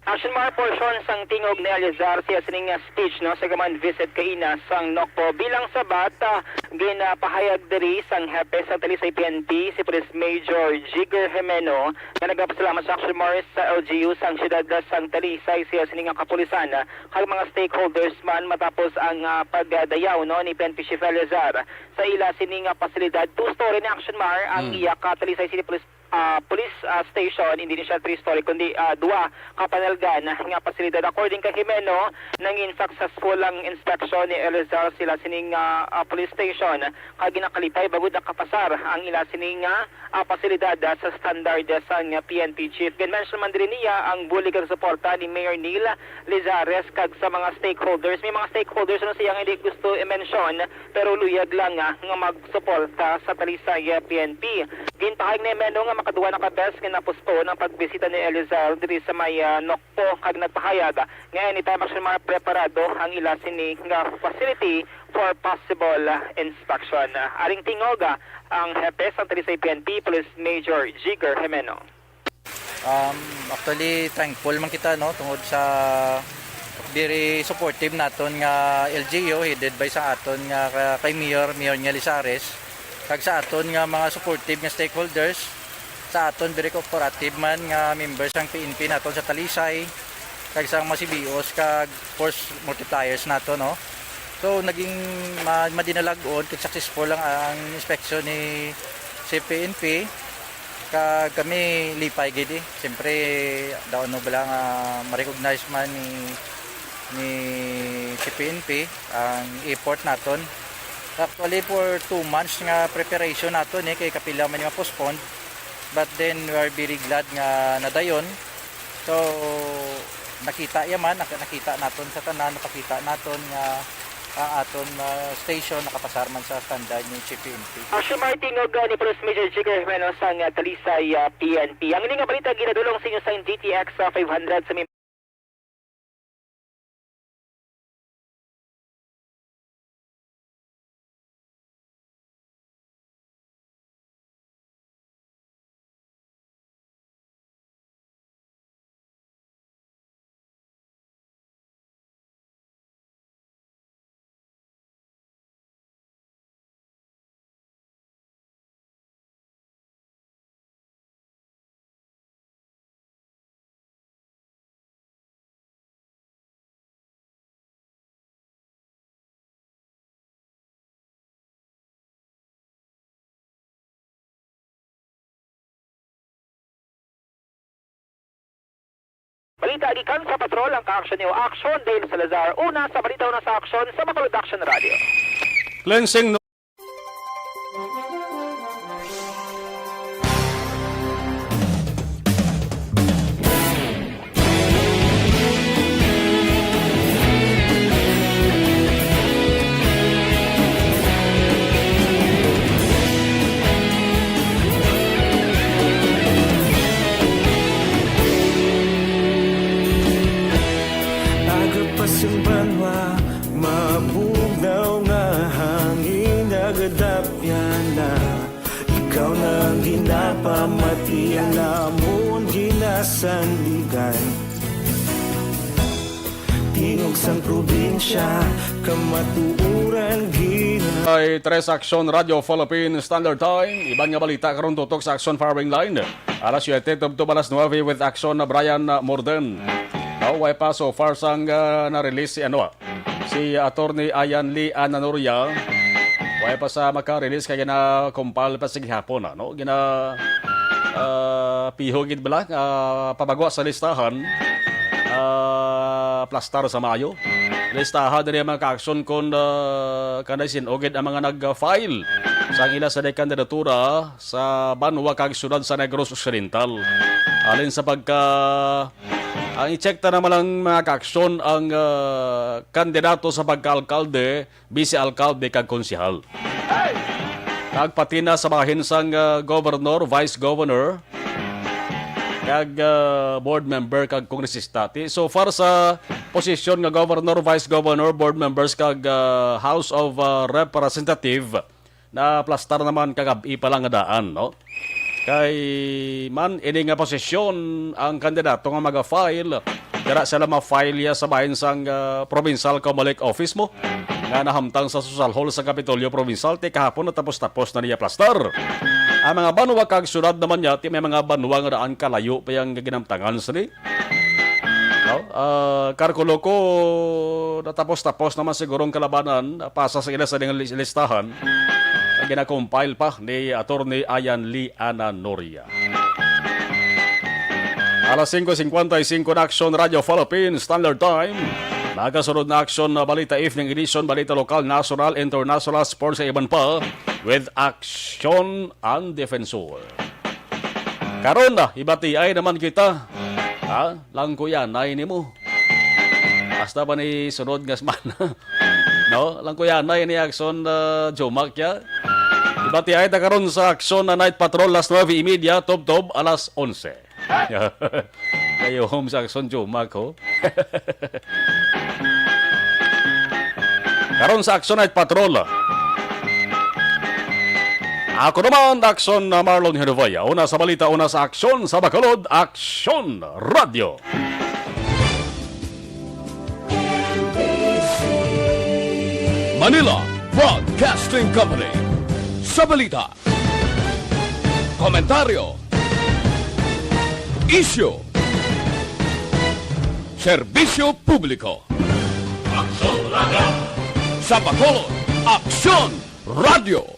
Action Mar, portion sang tingog ni Elizar sa iya sining nga speech, no, sa gaman visit kaina sang NOCPO. Bilang sabat, ah, ginapahayag diri sang hepe sang Talisay P N P, si Police Major Jigger Jimeno, nga nagapasalamat sa Action Mar sa L G U sang siyudad sang Talisay sa iya sining nga kapulisan, ah, kag mga stakeholders man matapos ang, ah, pagdayaw, no, ni P N P Chief Elizar sa ila sining nga pasilidad. Two-story ni Action Mar ang, mm, iya ka Talisay City Police ah, police, ah, station, hindi ni siya three-story, kundi, ah, duwa ka panalgan nga pasilidad. According kay Jimeno, nangin successful ang inspection ni Elizar sila sining, ah, ah, police station, kag ginakalipay bangod nakapasar ang ila sining, ah, ah, pasilidad, ah, sa standard, ah, sang, ah, P N P chief. Gin-mention man diri niya ang bulig kag suporta ni Mayor Neil Lizares kag sa mga stakeholders. May mga stakeholders ano siya nga hindi gusto i-mention, pero luyag lang, ah, nga magsuporta sa Talisay, ah, P N P. Ginpahayag ni Jimeno nga makaduwa na ka beses nga na-postpone ang pagbisita ni Elizar diri sa may, ah, Nocpo, kag nagpahayag nga anytime actually mga preparado ang ila sini nga facility for possible, ah, inspection. Ah, aring tingog, ah, ang hepe sang Talisay P N P, Police Major Jigger Jimeno. Um, actually, thankful man kita, no, tungod sa very supportive naton nga L G U, headed by sa aton nga ka-, kay Mayor, Mayor Neil Lizares, kag sa aton nga mga supportive nga stakeholders, sa aton very cooperative man nga members sang P N P naton sa Talisay, kag sa mga C B Os, kag force multipliers nato, no. So, naging ma-, madinalag-on kag successful ang, ang inspection ni C P N P. Kag kami lipay gid, eh. Siyempre, daw ano bala nga ma-recognize man ni, ni C P N P ang effort naton. Actually, for two months nga preparation naton, eh, kay kapila man nga postponed. But then, we are very glad nga nadayon. So, nakita ya man, nak-, nakita naton sa tanan, napakita naton nga ang aton, ah, station nakapasar man sa standard ni C P N P. Action Martin ug, ah, ni Police Major Jigger Jimeno sang, ah, Talisay, ah, P N P. Ang ini nga balita ginadulong sa inyo sang G T X, ah, five hundred sa Balita gikan sa patrol, ang kaaksyon niyo, Aksyon Dale Salazar. Una sa balita, una sa aksyon sa Bacolod Action Radio. Cleansing. Agapas ang banwa, mabugnaw nga hangin, nagadapyan na. Ikaw na ang ginapamati, ang amon ginasandigan. Tingog sang probinsya, kamatuoran gina- Ay, Tres Aksyon Radyo Philippine Standard Time. Iban nga balita karon tutok sa Aksyon Firing Line. Alas siyete tubtob alas nuebe with Aksyon na Brian Morden. Now, way pa so far sang, ah, na-release si ano, si Attorney Ian Lee Ananoria. Way pa sa maka-release kay gina-compile pa sa gihapon, ano? Gina, ah, piho gid bala, ah, pabagwa sa listahan. Ah, plastar sa maayo. Listahan diri ang mga kaaksyon kon, ah, kanay sin-o gid ang mga nag-file sa ila sa kandidatura sa banwa kag syudad sa Negros Occidental. Alin sa pagka, ang i-check ta naman ang mga kaaksyon ang, ah, kandidato sa pagka-alkalde, bise-alkalde kag konsehal. Kag pati na sa bahin sang, ah, governor, vice governor, kag, ah, board member kag kongresista. Ti, so far sa posisyon nga governor, vice governor, board members kag, ah, House of, ah, Representative, naplastar naman kagab-i pa lang nga daan, no? Kay man ini nga posisyon ang kandidato nga maga-file, dira sila ma-file ya sa bahin sang, ah, Provincial Comelec Office mo nga nahamtang sa Social Hall sa Kapitolyo Provincial, ti kahapon natapos-tapos na niya plastar. Ang mga banwa kag syudad naman niya, ti may mga banwa nga daan kalayo pa yang ginamtangan sini. No? Ah, kalkulo ko, natapos-tapos naman siguro ang kalabanan, pasa sa ila sa ning lis-, listahan. Ang gina-compile pa ni Attorney Ian Lee Ananoria. Alas singko singkwenta y singko na, Aksyon Radyo Philippines Standard Time. Magasunod na Aksyon na Balita Evening Edition, balita lokal, national, international, sports, sa iban pa, with Aksyon ang Defensor. Karon na, ibatiay naman kita. Ha? Langkuyanay nimo. Hasta pa ni sunod nga semana. No? Langkuyanay ni Aksyon, ah, Jomac, ya. Ibatiay ta karon sa Aksyon na Night Patrol, alas nuebe y media, tubtob alas onse. Kayo, home sa Aksyon, Jomac, ho? Karon sa Aksyon Night Patrol. Ako naman, Aksyon na Marlon Hervaya. Una sa balita, una sa aksyon, sa Bacolod, Aksyon Radyo. Manila Broadcasting Company. Sa balita, komentaryo, isyu, serbisyo publiko. Aksyon Radyo. Sa Bacolod, Aksyon Radyo.